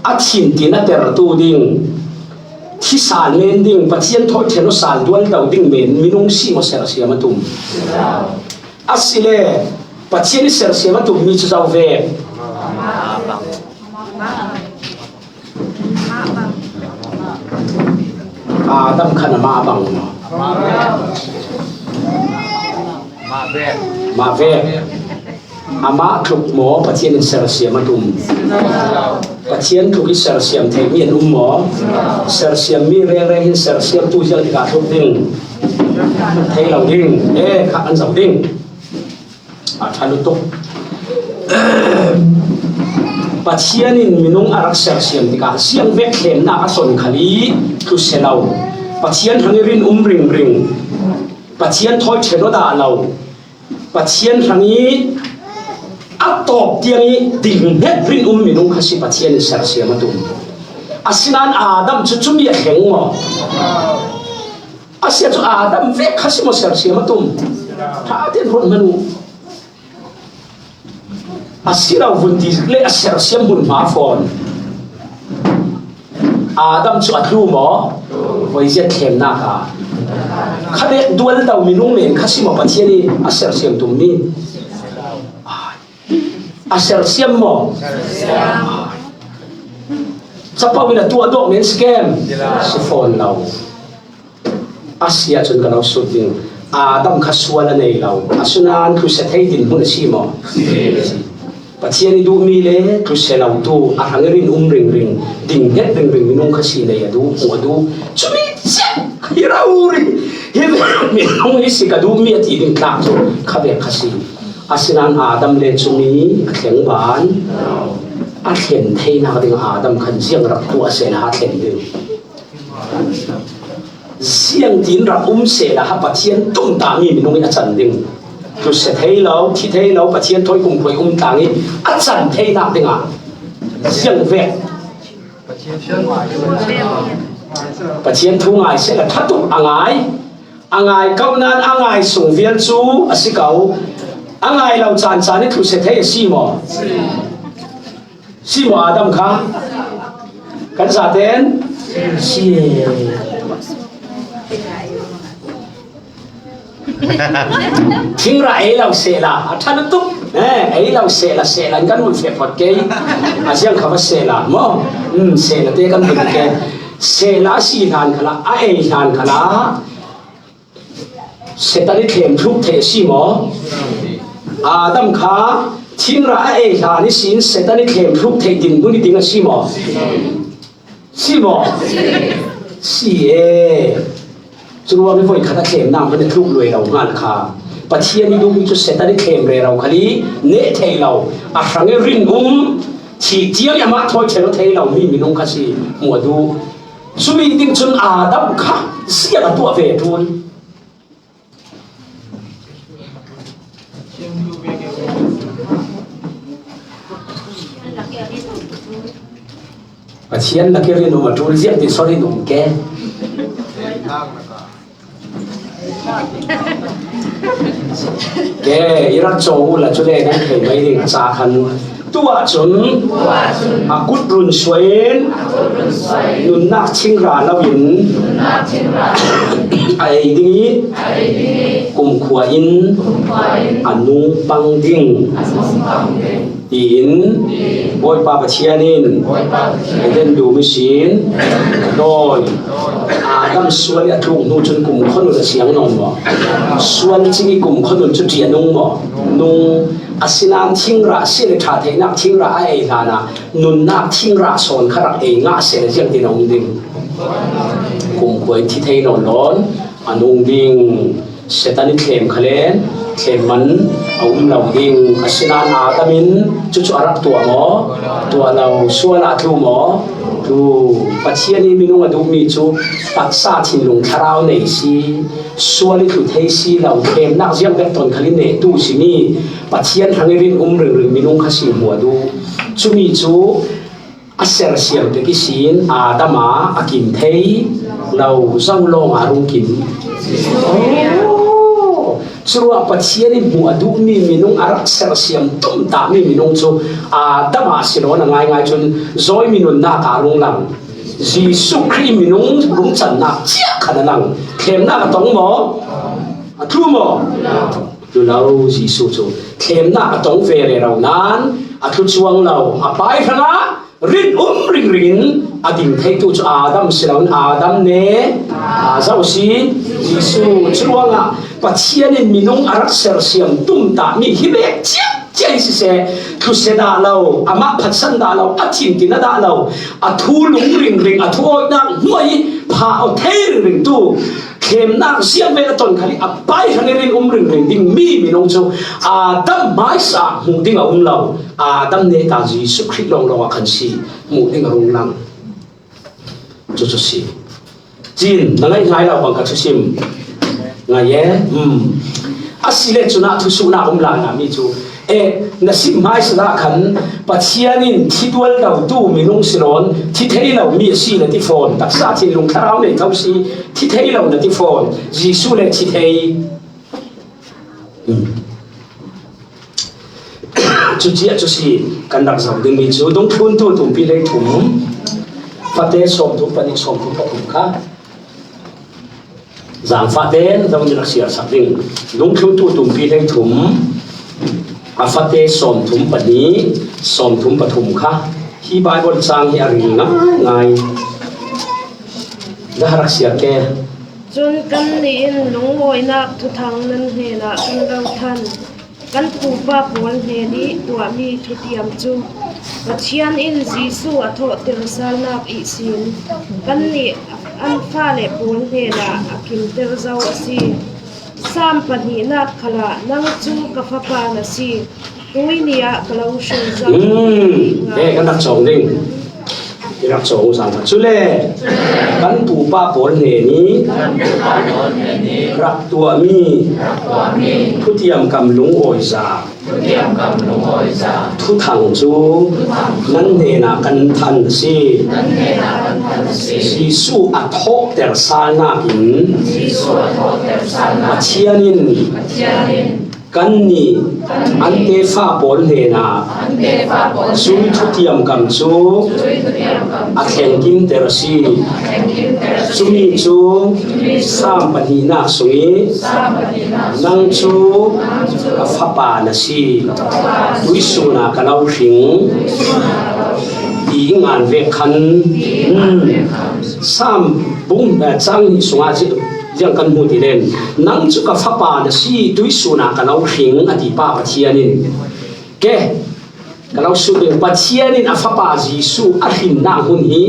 a thin tin a tertu ding, thi sal men ding, Pathian thawi ṭhen aw sal dual do ding men minung si maw sersiam a tum? A si le Pathian i sersiam a tummi cu zo vek? Adam khan amah bang maw? Mah vek. Amah tluk maw Pathian in sersiam a tum? Pathian tluk i sersiam theihmi an um maw? Sersiammi rere hin sersiamtu ziang tikah tluk ding? Thei lo ding. E, kha an zoh ding. A ṭha lutuk. Pathian in minung a rak sersiam tikah ziang vek thlemnak a son khal i tlu si lo. Pathian hrang i rinum ringring, Pathian thawi ṭhen aw dah lo, Pathian hrang i a tawp tiang i ding hnget rinum minung kha si Pathian in sersiam a tum. Asinain Adam cu cumi a thleng maw? A si ahcun Adam vek kha si maw sersiam a tum? Ṭha tein ruat hmanh u. A si lo vun ti le a sersiam hmunhma fawn. Adam cu a tlu maw? Voi zia thlemnak ah kha bek dual do minung men kha si maw Pathian i a sersiam tummi? A sersiam maw? Capo in a tuah dawh men si kem? Si fawn lo. A si ahcun ka lo sut ding. Adam kha sual a nei lo. Asinain tlusia thei dinhmun a si maw? Pathian i duhmi le tlusia lotu, a hrang i rinum ringring, ding hnget ringring minung kha si nei a duh, hmuh a duh. Cumi cia hi rori hi minung hi si ka duhmi a ti ding tlak cu kha bek kha si. Asinain Adam le cumi a thleng ban a thlen theinak ding Adam khan ziang rak tuah seh le a thlen ding? Ziangtin rak um sehla ha Pathian tumtahmi minung in a can ding. Tlusia thei lo, thi thei lo, Pathian thawi kumkhua i um tlang i a can theinak dingah ziang vek? Pathian thu ngai sehla ṭha tuk a ngai. A ngai ko nain a ngai sung vial cu a si ko. A ngai lo caan caan i tlusia thei a si maw? Si maw Adam kha? Kan zaten si. Thingrah ei lo sehla a ṭha lutuk. Eh, ei lo sehla, sehla in kan hun feh phawt kei. A ziang kha va sehla maw? Um, sehla te kan hun ke. Sehla a si hlan khalah, a ei hlan khalah Satan i thlem thluk theih a si maw? Adam kha thingrah a ei hlan ihsin Satan i thlem thluk theih dinhmun i ding a si maw? Si maw? Si e. Curuang i voikhat a thlemnak hmanh a tluk luai lo hnga kha. Pathian i duhmi cu Satan i thlem rero khal i neh thei lo, a hrang i rinum, thih tiang i amah thawi ṭhel thei lo mi minung kha si, hmuh a duh. Cumi ding cun Adam kha ziah a tuah ve a ṭul. Pathian lak i rinum a ṭul ziah ti sawh rinum ke. Ke, i rak cawng uhla cule nan thei mai ding a ca khan. Tu ahcun a kut run suai in nunnak thingrah loin a ei ding i kumkhua in a nung pang ding tiin Bawipa Pathian in Eden dum ihsin dawi Adam sual i a tluk hnu cun kumkhua nun a siang nawn maw? Sual cing i kumkhua nun cu ṭih a nung maw? Nung. Asinain thingrah si le ṭha theihnak thingrah a ei hlanah nunnak thingrah sawn kha rak ei ngah seh le ziangtin a um ding? Kumkhua in thi thei nawn lo a nung ding. Satan i thlem kha le thlem man a um lo ding. Asinain Adam in cucu a rak tuah maw? Tuah lo. Sual ah tlu maw? Tlu. Pathian i minung a duhmi cu taksa thinlung thlarau nei si, sual i tlu thei si lo, thlem zia bek ton khal i nehtu simi Pathian hrang i rinum ringring minung kha si hmuh a duh. Cumi cu a sersiam pek ihsin Adam ah a kim thei lo, zo lawngah a rung kim. Oh, curuangah Pathian in hmuh a duhmi minung a rak sersiam tumtahmi minung cu Adam ah a si lo, a ngaingai cun zawi minung nak ah a rung lang. Jesuh Khrih minung rungcannak ciah khan a lang. Thlemnak a tong maw? A tlu maw? Tlu lo. Jesuh cu thlemnak a tong ve rero nain a tlu cuang lo. A pai hrangah rinum ringring in a ding theitu cu Adam si loin Adam ne a zoh si. Jesuh curuangah Pathian in minung a rak sersiam tumtahmi hi bek ciah ciah hi siseh, tlusia dah lo, amah phatsan dah lo, a thintin a dah lo, a thu lung ringring, a thu awihnak hnuai pha aw thei ringring tu, thlemnak ziangvek a ton khal i a pai hrang i rinum ringring ding mi minung cu Adam hmaisa hmuh ding a um lo. Adam neta Jesuh Khrih lawnglawng ah khan si hmuh ding a rung lang. Cucu si. Cin, na ngaih ngai lo bang ka thusim ngai e. Hmm. A si le cunah thusuhnak um lai na mi cu, eh, na sim hmaisa dah khan Pathian in thi dual lotu minung si nawn, thi thei lo mi a si na ti fawn, taksa thinlung thlarau nei tho si, thi thei lo na ti fawn, Jesuh le thi thei. Cuci ah cu si kan rak zoh dingmi cu Dungthluntu tumpi hleithum, fate sawmthum pahnih sawmthum pathum kha. Zaangfah tein zoh nih rak siar sak ding. Dungthluntu tumpi hleithum, a fate sawmthum pahnih sawmthum pathum kha. Hi Baibal caang hi a ril ngaingai. Dah rak siar ke. Cun kannih in lungawinak thuthang nan hnenah kan lo than. Kan pupa pawl hnen i tuahmi thutiam cu Pathian in Jesuh a thawhter salnak ihsin kannih an fale pawl hnenah a kimter zo a si. Salm pahnihnak khalah, "Nang cu ka fapa na si, tuini ah ka lo hrilh zo," Hmm, ti ngai. Eh, kan rak cawng ding. I rak cawng uh zaangfah. Cule kan pupa pawl hnen i rak tuahmi thutiam kam lungawiza thuthang cu nan hnenah kan than a si. Jesuh a thawhter salnak in Pathian in kannih an tefa pawl hnenah cui thutiam kam cu a thlengkimter a si. Cumi cu Salm pahnihnak sung i, "Nang cu ka fapa na si, tuisun ah ka lo hring," ti i ngan vek khan, hmm, Salm bung, eh, cang hnih sungah ziang kan hmuh ti len, "Nang cu ka fapa na si, tuisun ah ka lo hring," a ti pa Pathian in, ke, ka lo sut ding, Pathian in a fapa Jesuh a hrinnak hmun hi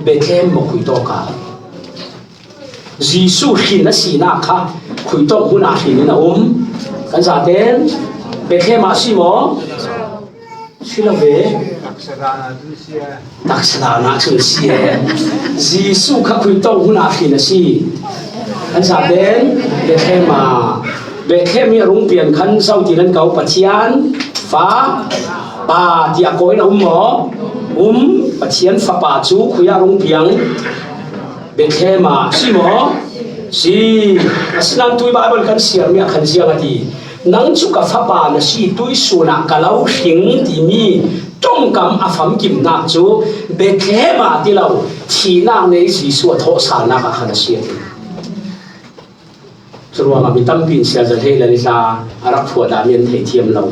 Bethlehem maw, khuitawk ah? Jesuh hrin a sinak kha khuitawk hmun ah hrin in a um. Kan zaten Bethlehem ah si maw? Si lo ve. Taksa dan ah cun si e. Jesuh kha khuitawk hmun ah hrin a si. Kan zaten Bethlehem ah, Bethlehem i a rung pian khan zo ti nan ko, Pathian fa pa tiah kawi in a um maw? Um, Pathian fapa cu khui ah rung piang. Bethlehem ah si maw? Si. Asinain tui Baibal kan siarmi ah khan ziang a ti, "Nang cu ka fapa na si, tuisun ah ka lo hring," timi ṭongkam a famkimnak cu Bethlehem ah ti lo, thihnak nei Jesuh a thawhsalnak ah khan a si a ti. Curuangah mi tampi in siaza hlei le tla a rak phuah dahmi an theithiam lo.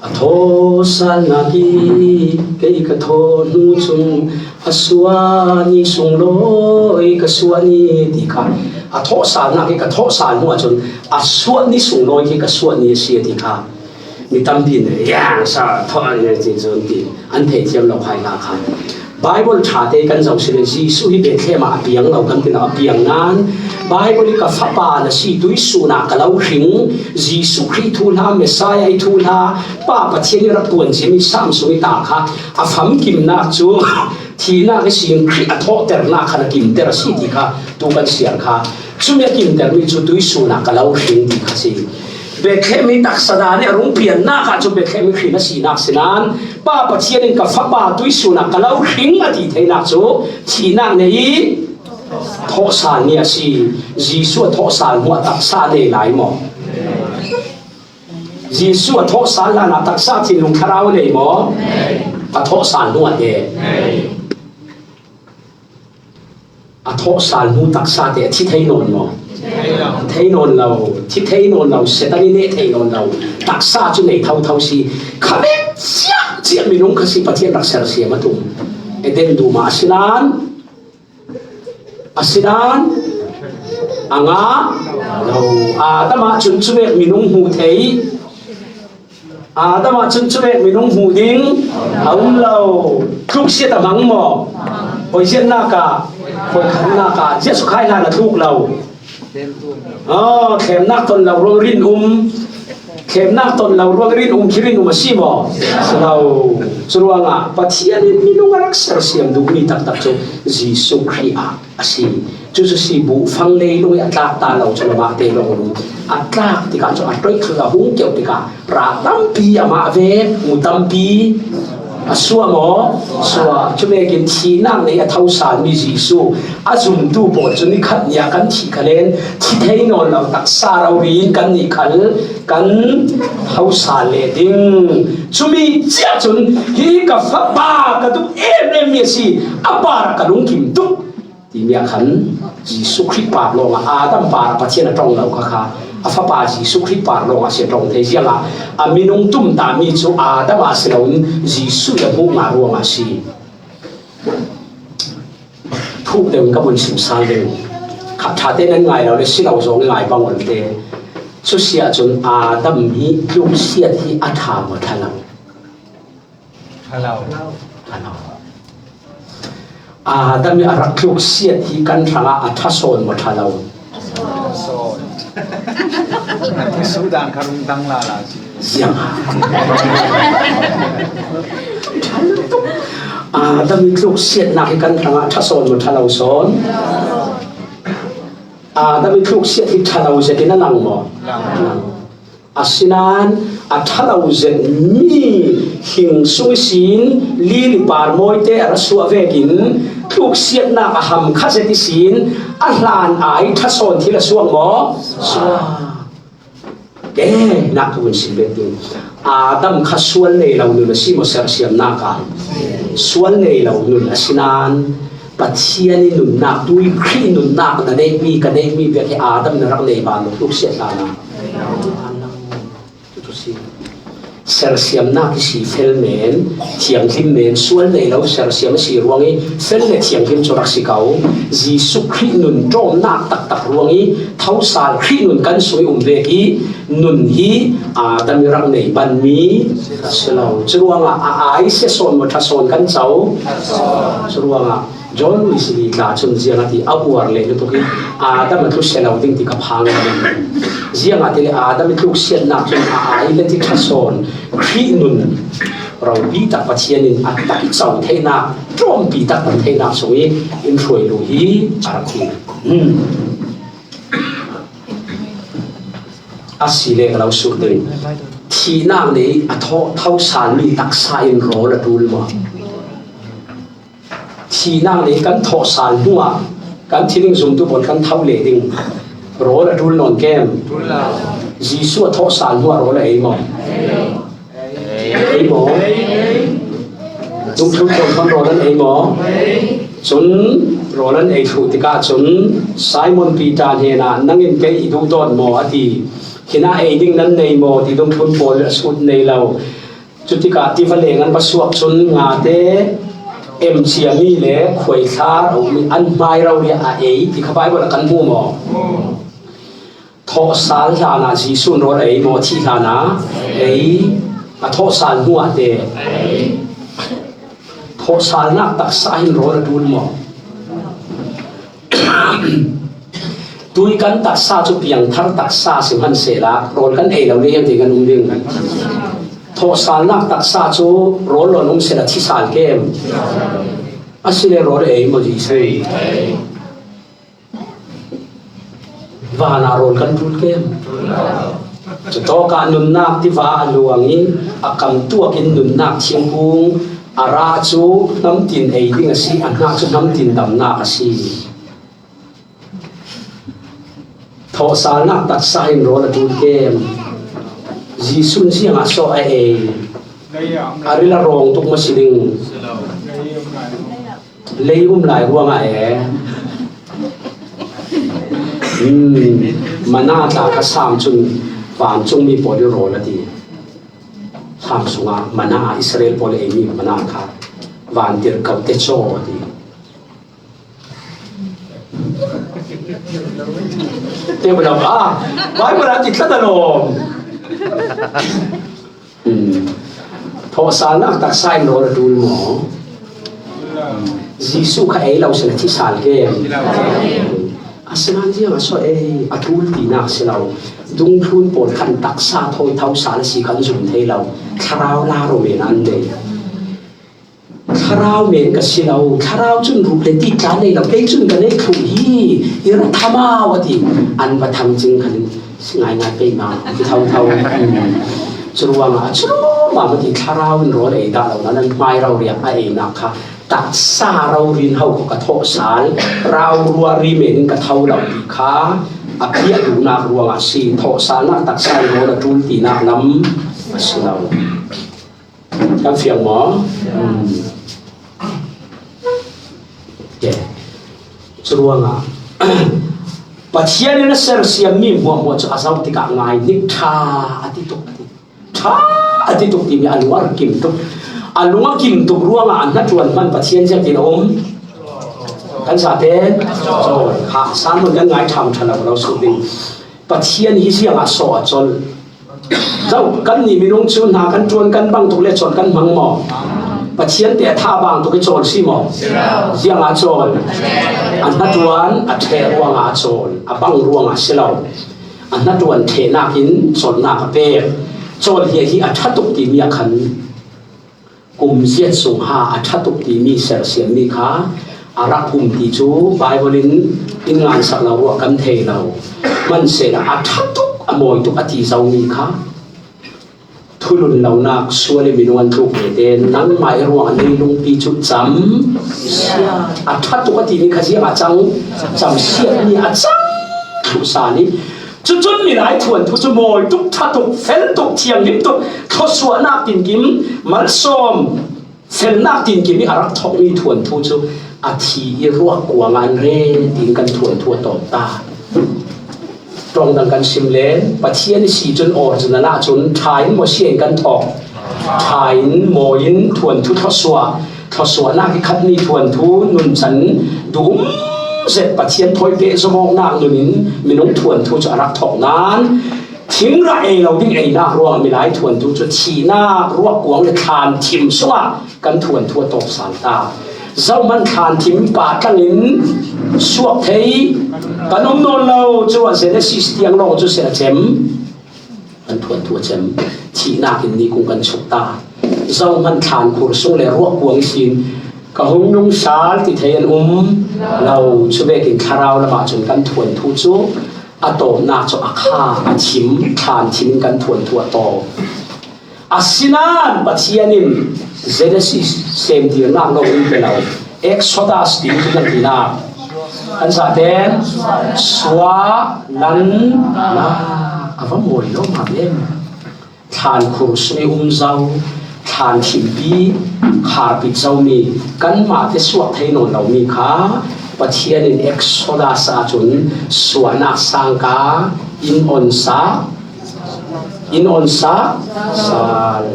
A thawhsalna hi kei ka thawh hnu chung a suah ni sunglawi ka suah ni ti kha. A thawhsalna hi ka thawhsal hnu ah cun a suah ni sunglawi hi ka suah ni a si a ti kha. Mi tampi in, "Ya, sa thawh a ni," ti cun ti an thei thiam lo hai hna kha. Baibal ṭha te kan zoh si le, Jesuh hi Bethlehem ah a piang lo kan ti lo, a piang nain Baibal hi ka fapa na si, tuisun ah ka lo hring, Jesuh Khrih thuhla, Messiah i thuhla, Pa Pathian i rak puan cimi Sam sung i ta kha a famkimnak cu thihnak ihsin Khrih a thawhternak khan a kimter a si ti kha tu kan siar kha. Cumi a kimtermi cu tuisun ah ka lo hring ti kha si. Bethlehem hi taksa dan i a rung piannak ah cun Bethlehem hi hrin a sinak si nain Pa Pathian in ka fapa tuisun ah ka lo hring a ti theinak cu thihnak nei i thawhsal ni a si. Jesuh a thawhsal hnu ah taksa a nei lai maw? Jesuh a thawhsal hlan ah taksa thinlung thlarau a nei maw? A thawhsal hnu ah te. A thawhsal hnu taksa te a thi thei nawn maw? Thei nawn lo, thi thei nawn lo, Satan i neh thei nawn lo. Taksa cu nei thotho si. Kha bek ciah ciah minung kha si, Pathian rak sersiam a tum. Eden dum ah a si nain, a si nain, a ngah lo. Adam ah cun cuvek minung hmuh theih. Adam ah cun cuvek minung hmuh ding a um lo. Tluksiat a hmang maw? Hawiziannak ah, hawi khatnak ah, Jesuh khai hlan a tluk lo. Aw, thlemnak ton lo ruang rin um. Thlemnak ton lo ruang rin um khi rin um a si maw? Si lo. Curuangah Pathian in minung a rak sersiam duhmi taktak cu Jesuh Khrih ah a si. Cucu si buhfang leilung i a tlak ta lo cu amah te lawng a tlak tikah cu a ṭoih thlu a hung keuh tikah ral tampi amah vek mu tampi a suah maw? Suah. Cuvekin thihnak nei a thosalmi Jesuh a zumtu pawl cu nikhat ni ah kan thih kha len thi thei nawn lo taksa rori in kan nih khal kan thosal leh ding. Cumi ciah cun hi ka fapa ka duh em em mi a si, a par ah ka lungkim tuk. Timi ah khan Jesuh Khrih par lawngah Adam par ah Pathian a ṭong lo kha kha a fapa Jesuh Khrih par lawngah si a ṭong thei ziangah a minung tumtahmi cu Adam ah si loin Jesuh i a hmuh ngah ruangah a si. Thuk deuh in ka vun sim sal deuh. Kha ṭha te nan ngai lo le si lo zong i ngai bang on te. Cu si ahcun Adam hi tluksiat hi a ṭha maw ṭha lo? Ṭha lo. Ṭha lo. Adam i a rak tluksiat hi kan hrangah a ṭha sawn maw ṭha lo? Ṭha sawn. A thusuh dan kha rung dang lala si. Ziang. Adam i tluksiatnak hi kan hrangah ṭha sawn maw ṭha lo sawn? Adam i tluksiat hi ṭha lo zetin a lang maw? Lang. Asinain a ṭha lo zetmi hing sung ihsin lili par mawite a ra suah vekin tluksiatnak a ham kha zet ihsin a hlan ai ṭha sawn thil a suak maw? Suak. Ke nak ka vun sim bet ding. Adam kha sual nei lo nun a si maw sersiamnak ah? Sual nei lo nun asinain Pathian i nunnak, tui Khrih nunnak na neihmi, ka neihmi bek hi Adam na rak nei ban lo tluksiat hlan ah. Sersiamnak i si fel men, thianghlim men, sual nei lo sersiam a si ruang i fel le thianghlim cu rak si ko. Jesuh Khrih nun ṭawmnak taktak ruang i thosal Khrih nun kan sung i um vek i nun hi Adam i rak nei banmi a si lo. Curuangah a ai sia sawn maw ṭha sawn kan co? Curuangah John Wesley tla cun ziang a ti, a uar le lutuk i Adam a tlu sia lo ding ti ka phang a ding. Ziangahtile Adam i tluksiatnak cun a ai le ti ṭha sawn Khrih nun ropi tak Pathian in a tak i co theinak, ṭawmpi tak kan theinak sung i in hruai lu hi a rak hi. Hmm. A si le ka lo sut ding. Thihnak nei a thawh, thosal mi taksa in rawl a ṭul maw? Thihnak nih kan thawhsal hnuah kan thiling zumtu pawl kan tho leh ding rawl a ṭul nawn kem? Jesuh a thawhsal hnuah rawl a ei maw? Ei maw? Dungthlun pawl khan rawl an ei maw? Cun rawl an ei thluh tikah cun Simon Peter hnenah, "Nang in kei i duhdawt maw?" a ti. "Hinah ei ding nan nei maw?" ti dungthlun pawl a sut nei lo. Cutikah tiva leng an va suak cun ngate, emcia mi le khuaithla a um i an hmai rori a ei ti kha Baibal ah kan hmu maw? Thawhsal hlanah Jesuh in rawl a ei maw? A thih hlanah ei, a thawhsal hnuah te thawhsalnak taksa hin rawl a ṭul maw? Tui kan taksa cu piangthar taksa si hmanhsehla rawl kan ei lo le iam ti kan um ding? Thawhsalnak taksa cu rawl lo in um sehla thi sal kem? Asile rawl a ei maw Jesuh? Vanah rawl kan ṭul kem? Cutawkah nunnak tiva a luang i a kam tuak in nunnak thingkung a rah cu hnamtin ei ding a si, a hnak cu hnamtin damnak a si. Thawhsalnak taksa hin rawl a ṭul kem? Jesuh in ziangah sawh a ei? A ril a rawng tuk maw si ding? Lei um lai ruangah e. Hmm, mana tla kha sam cun vancungmi pawl i rawl a ti. Sam sungah mana ah Israel pawl i eimi mana kha vantir ko te caw a ti. Te bala ah, Baibal ah ti tlat a lawm. Hmm. Thawhsalnak taksa in rawl a ṭul maw? Jesuh kha ei lo sehla thi sal kem? Asinain ziang a sawh ei, a ṭul tinak si lo. Dungthlun pawl khan taksa thawi tho sal a si khan zum thei lo. Thlarau la ro men an nei. Thlarau men ka si lo, thlarau cun ruh le tik tla nei lo, kei cun ka neih thluh hi, i ra tham au a ti. An va tham cing khan ngaingai pei ma, ti tho tho. Curuangah a curuang ma ti thlarau in rawl ei dah lo, nan hmai rori ah a einak kha taksa rori in ho ko ka thawhsal, rau ruari men in ka tho lo ti kha a piah duhnak ruangah si, thawhsalnak taksa in rawl a ṭul tinak lam a si lo. Kan fiang maw? Curuangah Pathian in a sersiammi hmuahhmuah cu a zoh tikah ngai nik ṭha a ti tuk, a ti ṭha a ti tuk timi a lung a kim tuk. A lung a kim tuk ruangah a hnaṭuan hman Pathian ziangtin a um? Kan zate cawl kha, sanhmun kan ngai ṭham ṭha lo, lo suk ding. Pathian hi ziangah sawh a colh? Zoh, kannih minung cu hna kan ṭuan kan bang tuk le colh kan hmang maw? Pathian te a tha bang tuk i cawl si maw? Ziangah cawl? A hnaṭuan a ṭheh ruangah a cawl, a bang ruangah si lo. A hnaṭuan ṭhehnak in colhnak a pek. Cawl hi a hi a ṭha tuk timi a khan. Kum ziat sungha a ṭha tuk timi sersiammi kha a rak um ti cu Baibal in in ngansak lo ruah kan thei lo. Hmanhsehla a ṭha tuk, a mawi tuk a ti zomi kha thulun lonak, sual i minung an tluk vete nangmah i ruangah leilungpi cu cam siat, a ṭha tuk a timi kha ziangah cang? Cam siatmi a cang thluh sal i, cucun milai thuanthu cu mawi tuk, ṭha tuk, fel tuk, thianghlim tuk, thluasuahnak tinkim, malsawm, felnak tinkim i a rak thawkmi thuanthu cu a thi i ruak kuang ah an re, tiin kan thuanthu a tawp ta. Ṭawng dang kan sim le, Pathian i si cun original ah cun ṭha in maw sia in kan thawk? Ṭha in, mawi in, thuanthu thluasuah, thluasuahnak i khatmi thuanthu nuncan duh zet Pathian thawi pehzom awknak nun in minung thuanthu cu a rak thawk nain, thingrah ei lo ding einak ruang milai thuanthu cu thihnak ruak kuang le thlan thim sungah kan thuanthu a tawp sal ta. Zohman thlan thim pah tlang in suak thei kan um nawn lo. Curuah Genesis tiang lawng cu si a cem. Kan thuanthu a cem. Thihnak in nikung kan chuk ta. Zohman thlan khur sung le ruak kuang ihsin ka hung nung sal ti thei an um lo. Cu vekin thlarau lamah cun kan thuanthu cu a tawpnak cu a kha, a thim, thlan thim in kan thuanthu a tawp. Asinain Pathian in Genesis semtirnak lawng in pe lo, Exodus tiin kan tinak kan zate suah lan na a va mawi lo ma em? Thlan khur sung i um zo, thlan thimpi kharpit zomi, kanmah te suak thei nawn lomi kha Pathian in Exodus ahcun suahnak sangka in on sa, in on sa sal.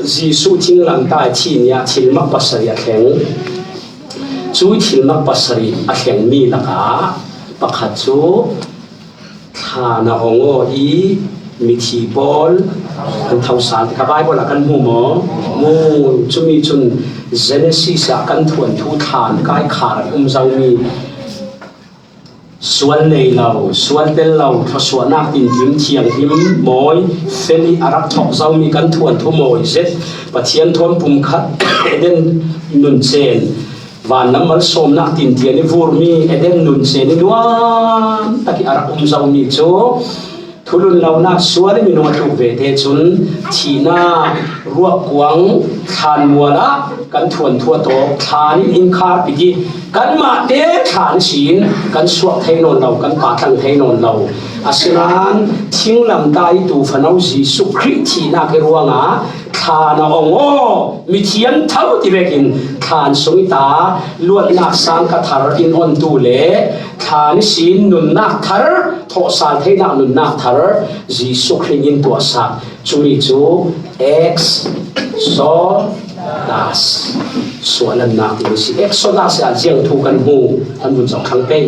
Jesuh thinglamtah thih ni-ah thilmak pasarih a thleng. Cui thilmak pasarih a thlengmi lakah pakhat cu thlan a ong aw i mithi pawl an tho sal. Ka Bible ah kan hmu maw? Hmu. Cumi cun Genesis ah kan thuanthu thlan kai khar um zomi sual nei lo, sual tel lo, thluasuahnak tinkim thianghlim mawi fel i a rak thok zomi kan thuanthu mawi zet Pathian thawn pumkhat Eden nun cen, vanlam malsawmnak tintian i vurmi Eden nun cen i nuam tak i a rak um zomi cu thulun lonak sual i minung a tluk ve te cun thihnak ruak kuang thlan mual ah kan thuanthu a tawk, thlan in in khar pit i kanmah te thlan ihsin kan suak thei nawn lo, kan patlang thei nawn lo. Asinain thinglamtah i tuufa no Jesuh Khrih thihnak i ruangah thlan a ong aw, mithiam tho ti vekin thlan sung i ta luatnak sang ka thar in ontu le thlan ihsin nunnak thar, thawhsal theinak nunnak thar Jesuh Khrih in tuahsak. Cumi cu Exodus, suahlannak timi si. Exodus ah ziang thu kan hmu, kan vun zoh thlang pei.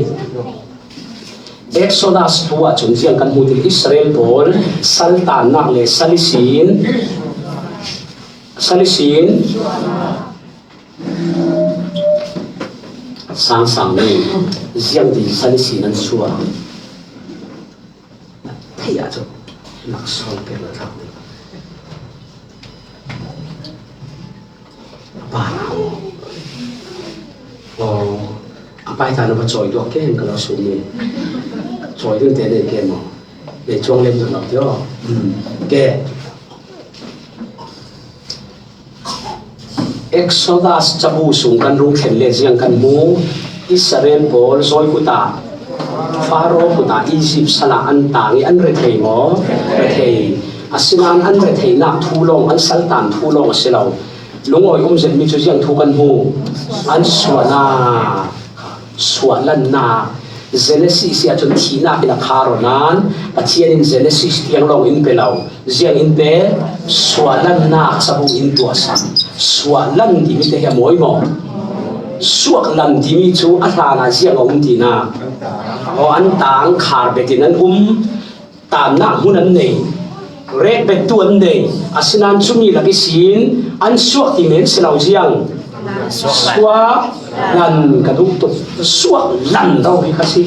Exodus thu ah cun ziang kan hmu ti, Israel pawl saltannak le sal ihsin, sal ihsin, sangsang nih ziang ti sal ihsin an suah. Thei ah cu nak sual pek lo thlang ding. A pa hna aw. Aw, a pa hna na va cawi tuak ke, ka lo sum mi. Cawi ding te nei ke maw? Nei cuang lem lo ti aw. Ke. Exodus cabu sung kan rung thlen le ziang kan hmu. Israel pawl zawi kut ah, Faro kut ah, Egypt sal ah an tang i an rethei maw? Rethei. Asinain an retheinak thu lawng, an saltan thu lawng a si lo. Lungawi um zetmi cu ziang thu kan hmu. An suahnak, suahlannak, Genesis ah cun thihnak in a khar aw nain Pathian in Genesis tiang lawng in pe lo. Ziang in pe, suahlannak cabu in tuahsan. Suahlan timi te hi a mawi maw? Suaklan timi cu a hlan ah ziang a um tinak. Aw, an tang khar betin an um. Tannak hmun an nei, rekbettu an nei, asinain cumi lak ihsin an suak ti men si lo ziang. Suak lan ka duh tuk, suak lan lo hi kha si.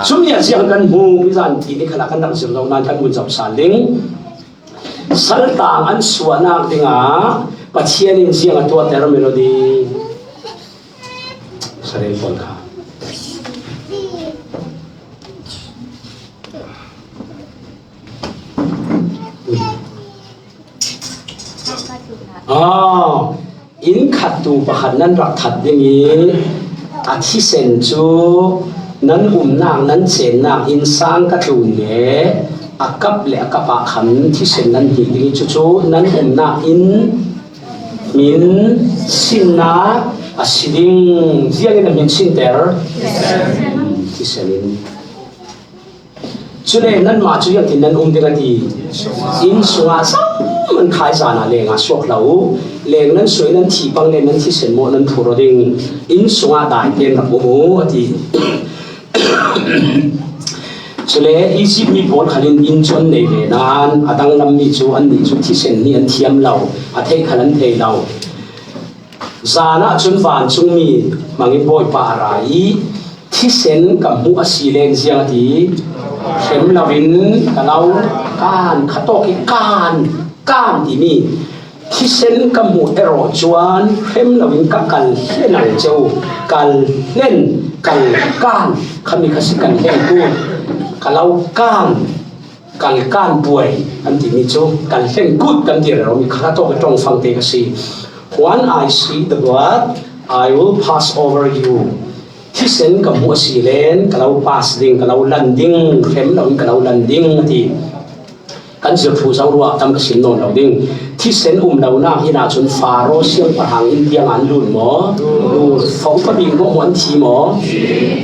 Cumi ah ziang kan hmu, mizan ti ni khalah kan rak zir lo nain kan vun zoh sal ding. Saltang an suahnak dingah Pathian in ziang a tuahter melody. Sarel pawl kha. Ui. Ah, inn khattu pakhat nan rak that ding i a thisen cu nan umnak, nan cennak innsang ka tlun le a kap le a kap ah khan thisen nan hnih ding i cucu nan umnak inn hmin sinnak a si ding. Ziangin a hmin sinter? Thisen in. Cule nanmah cu ziangtin nan um ding a ti? Inn sungah zohman khai zan ah leng ah suak hlah u. Leng nan suai, nan thih pang le nan thisen mawh nan phur aw ding. Inn sungah daitein rak um u a ti. Cule Egypt mi pawl khalin inn cu an nei ve nain a danglam mi cu annih cu thisen nih an thiam lo, a theih khal an thei lo. Zan ah cun vancungmi hmangin Bawipa a ra i, "Thisen ka hmuh a si len ziang," a ti. Hrem loin ka lo kan, khatawk i kan, kan timi thisen ka hmuh erawh cuan hrem loin ka kal hlen ang cu, kal hlen, kal kan, khami kha si, kal hlen kut, ka lo kan. Kal kan puai kan timi cu kal hlen kut kan ti rero mi kha tawk i ṭong fangte ka si. "When I see the blood, I will pass over you." Thisen ka hmuh a si len ka lo pass ding, ka lo lan ding, hrem loin ka lo lan ding a ti. Kan zirh thu zo ruah tam ka sim nawn lo ding. Thisen um lonak inn ahcun Faro siangpahrang inn tiang ah an lut maw? Lut. Fo pabik maw an thi maw?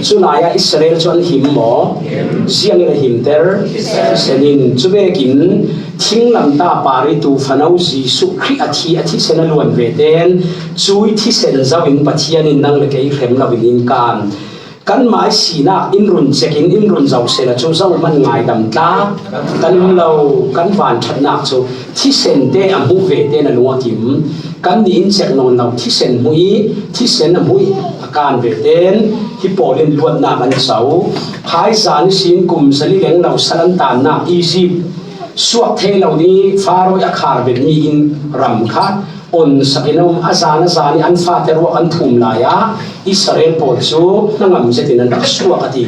Cu lai ah Israel cu an him maw? Ziangin a himter? Thisen in. Cu vekin thinglamtah paritu fano Jesuh Khrih a thi, a thisen a luan ve ten cui thisen zoh in Pathian in nang le kei hrem loin in kan. Kanmai sinak in run cek in in run zoh sehla cu zohman ngaidam tlak kan um lo. Kan vanṭhatnak cu thisen te a hmuh ve ten a lung a kim. Kannih in cek nawn lo, thisen hmuh i thisen a hmuh i a kan ve ten hi pawl in luatnak an co. Phaizan ihsin kum zali leng lo sal an tannak Egypt suak thei lo ding i Faro i a khar vetmi inn ram kha onsak in a um. A zan a zan i an fate ruak an thum lai ah Israel pawl cu hnangam zetin an rak suak a ti.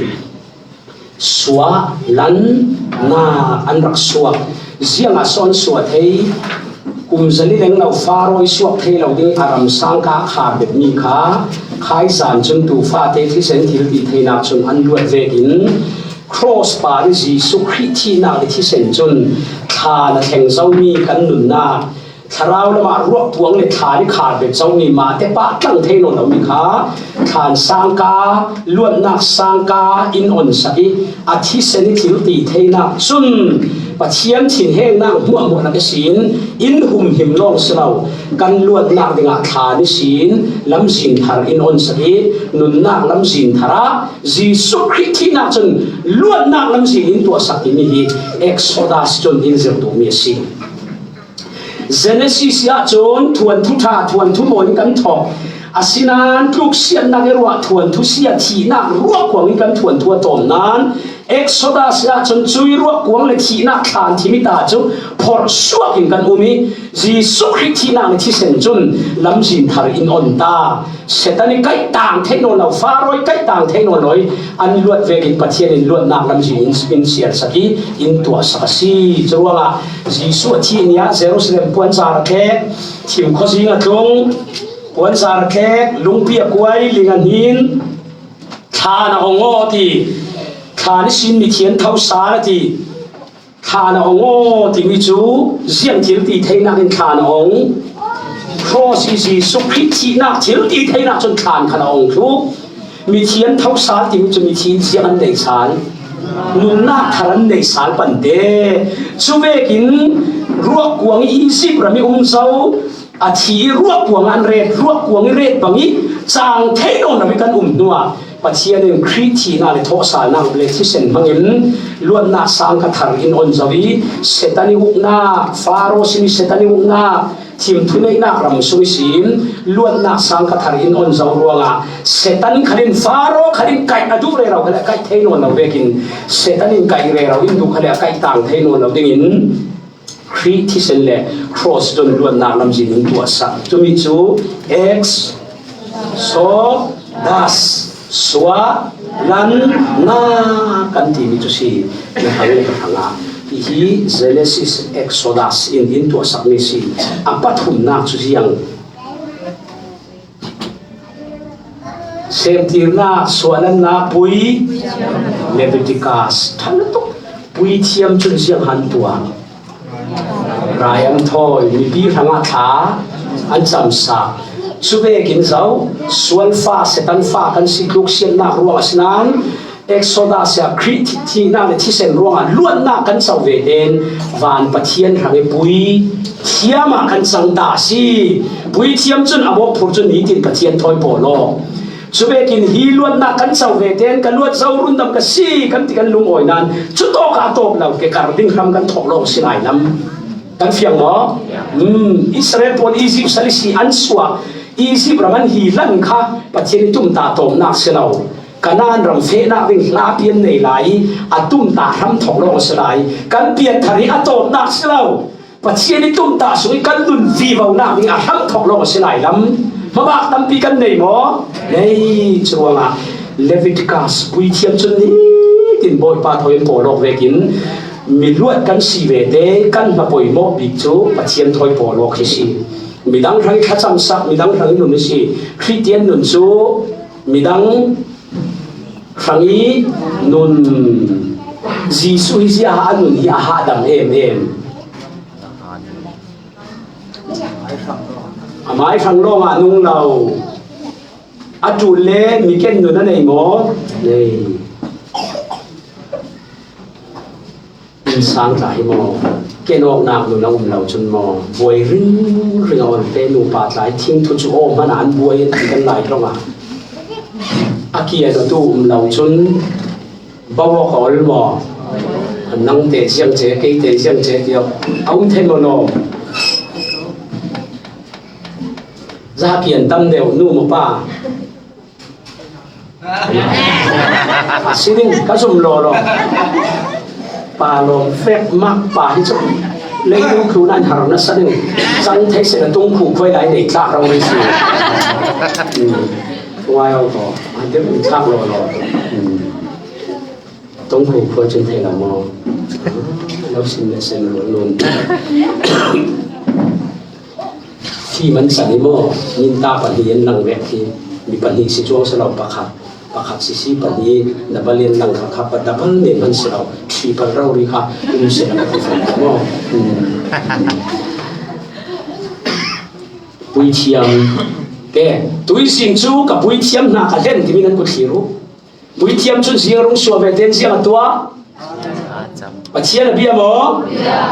Suah, lan, nak an rak suak. Ziangah so an suah thei? Kum zali leng lo Faro i suak thei lo ding a ram sangka a khar vetmi kha, khaizan cun tu fate thisen thil ti theinak cun an luat vekin cross par i Jesuh Khrih thihnak le thisen cun thla na thleng zomi kan nunnak, thlarau lamah ruak puang le thla nih khar bet zomi mahte pah tlang thei nawn lomi kha thlan sangka, luatnak sangka in onsak i a thisen i thil ti theinak cun Pathian thinhengnak hmuahhmuah lak ihsin in humhim lawng si lo. Kan luatnak dingah thlan ihsin lamzin thar in onsak i nunnak lamzin thar ah Jesuh Khrih thihnak cun luatnak lamzin in tuahsak timi hi Exodus cun in zirh duhmi a si. Genesis ah cun thuanthu ṭha, thuanthu mawi in kan thawk. Asinain tluksiatnak i ruah thuanthu si a thihnak ruahkuang in kan thuanthu a tawm nain Exodus ah cun cui ruahkuang le thihnak thlan thim i ta cu phorh suak in kan um i Jesuh Khrih thihnak le thisen cun lamzin thar in on ta. Satan i kaih tang theih nawn lo, Faro i kaih tang theih nawn lo i an luat vekin Pathian in luatnak lamzin in, in sialsak i in tuahsak a si. Curuangah Jesuh a thih ni ah Jerusalem puanzar a thlek, thim khuazing a tlung, puanzar a thlek, lungpi a kuai, ling a hnin, thlan a ong aw ti, thlan ihsin mithian tho sal a ti. Thlan a ong aw timi cu ziang thil ti theinak in thlan a ong. Cross i Jesuh Khrih thihnak thil ti theinak cun thlan khan a ong thlu. Mithian tho sal timi cu mithian ziang an nei sal. Nunnak thar an nei sal pante. Cu vekin ruakkuang i Egypt ram i um zo. A thi i ruakkuang an ret, ruakkuang i ret bang i cang thei nawn lo i kan um hnuah Pathian in Khrih thihnak le thawhsalnak le thisen hmangin luatnak sangka thar in on zo i Satan i uknak, Faro sin i Satan i uknak, thim thuneihnak ram sung ihsin luatnak sangka thar in on zo ruangah Satan khalin Faro khalin kaih a duh rero khalin a kaih thei nawn lo vekin Satan in kaih rero in duh khalin a kaih tang thei nawn lo dingin Khrih thisen le cross cun luatnak lamzin in tuahsak. Cumi cu Ex, so, das, suah, lan, na kan timi cu si. Na hrang le ka hrangah. Hihi Genesis, Exodus in in tuahsakmi si. A pathumnak cu ziang. Semtirnak, suahlannak, pui, Leviticus. Ṭha lutuk. Pui thiam cun ziang han tuah. Rai an thawi, mipi hrangah thla an camsak. Cu vekin zo, sualfa, Satan fa kan si, tluksiatnak ruang a si nain, Exodus ah Khrih thihnak le thisen ruangah luatnak kan co ve tein van Pathian hrang i pui thiam ah kan cang ta a si. Pui thiam cun a mawhphurh cun nitin Pathian thawi pawl law. Cu vekin hi luatnak kan co ve tein ka luat zo rundam ka si kan ti kan lungawi nain cu tawk ah a tawp lo ke kar ding hram kan thawk lawng si lai lam. Kan fiang maw? Um, Israel pawl Egypt sal ihsi an suah, Egypt ram an hi lan kha Pathian i tumtah tawpnak si lo. Kanaan ram fehnak ding hlapi an nei lai i a tumtah hramthawk lawng a si lai. Kan piat thar i a tawpnak si lo. Pathian i tumtah sung i kan nun vivonak ding a hramthawk lawng a si lai lam. Hmabak tampi kan nei maw? Nei. Curuangah Leviticus puithiam cun nitin Bawipa thawi an pawlawk vekin miluat kan si vete kan hna poimawh bik cu Pathian thawi pawlawk hi si. Midang hrang i thlacamsak, midang hrang i nun i si. Khristian nun cu midang hrang i nun. Jesuh hi ziah a nun hi a hahdam em em. Mai hrang lawngah nung lo. A ṭul le mi ken nun a nei maw? Nei. Insang tla hi maw? Ken awknak nun a um lo cun maw? Buai ringring a olte nupa tla hi thing thu cu aw hmanh ah an buai an ti kan Lai ṭawng ah. A kian awtu um lo cun bawk a ol maw? Nang te ziang ce, kei te ziang ce tiah a um thei maw lawm? Za kian tam deuh nu maw pa? A si ding ka zum law law. Pa lawm fek mak pa hi cu leitung thlun an har nasa ding. Cang thei seh na tung khu khuai lai nei tlak ro rih si. Hmm. Ngai aw ko. An deuh in tlak law law. Hmm. Tung khu khuai cun thei lo maw? Lo sin le sen lo nun. Thi man san i maw? Minta pahnih an lang vek hi. Mi pahnih si cuang si lo pakhat. Pakhat sisi pahnih, double in lang kha kha, double nih man si lo. Triple rori kha um si lo ka ti fan maw? Hmm. Puithiam. Ke, tuizing cu ka puithiam hna ka hlen timi nan kut thlir uh. Puithiam cun ziang rung suah ve tein ziang a tuah? Pathian a bia maw?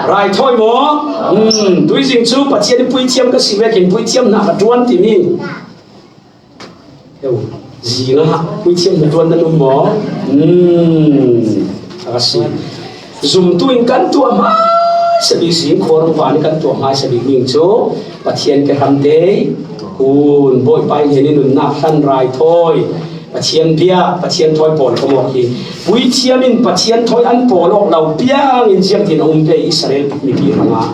Raithawi maw? Hmm, tuizing cu Pathian i puithiam ka si vekin puithiam hna ka ṭuan timi. Yo, zingah puithiam hna ṭuan nan um maw? Hmm, a ka si. Zumtu in kan tuah hmaisa bik, zing khuarum pa nih kan tuah hmaisa bik ning cu Pathian ke hram te kun Bawipa hnen in nunnak hlan raithawi, Pathian bia, Pathian thawi pawl ka mawk hi. Puithiam in Pathian thawi an pawl awk lo piang in ziangtin a um pei Israel mipi hrangah.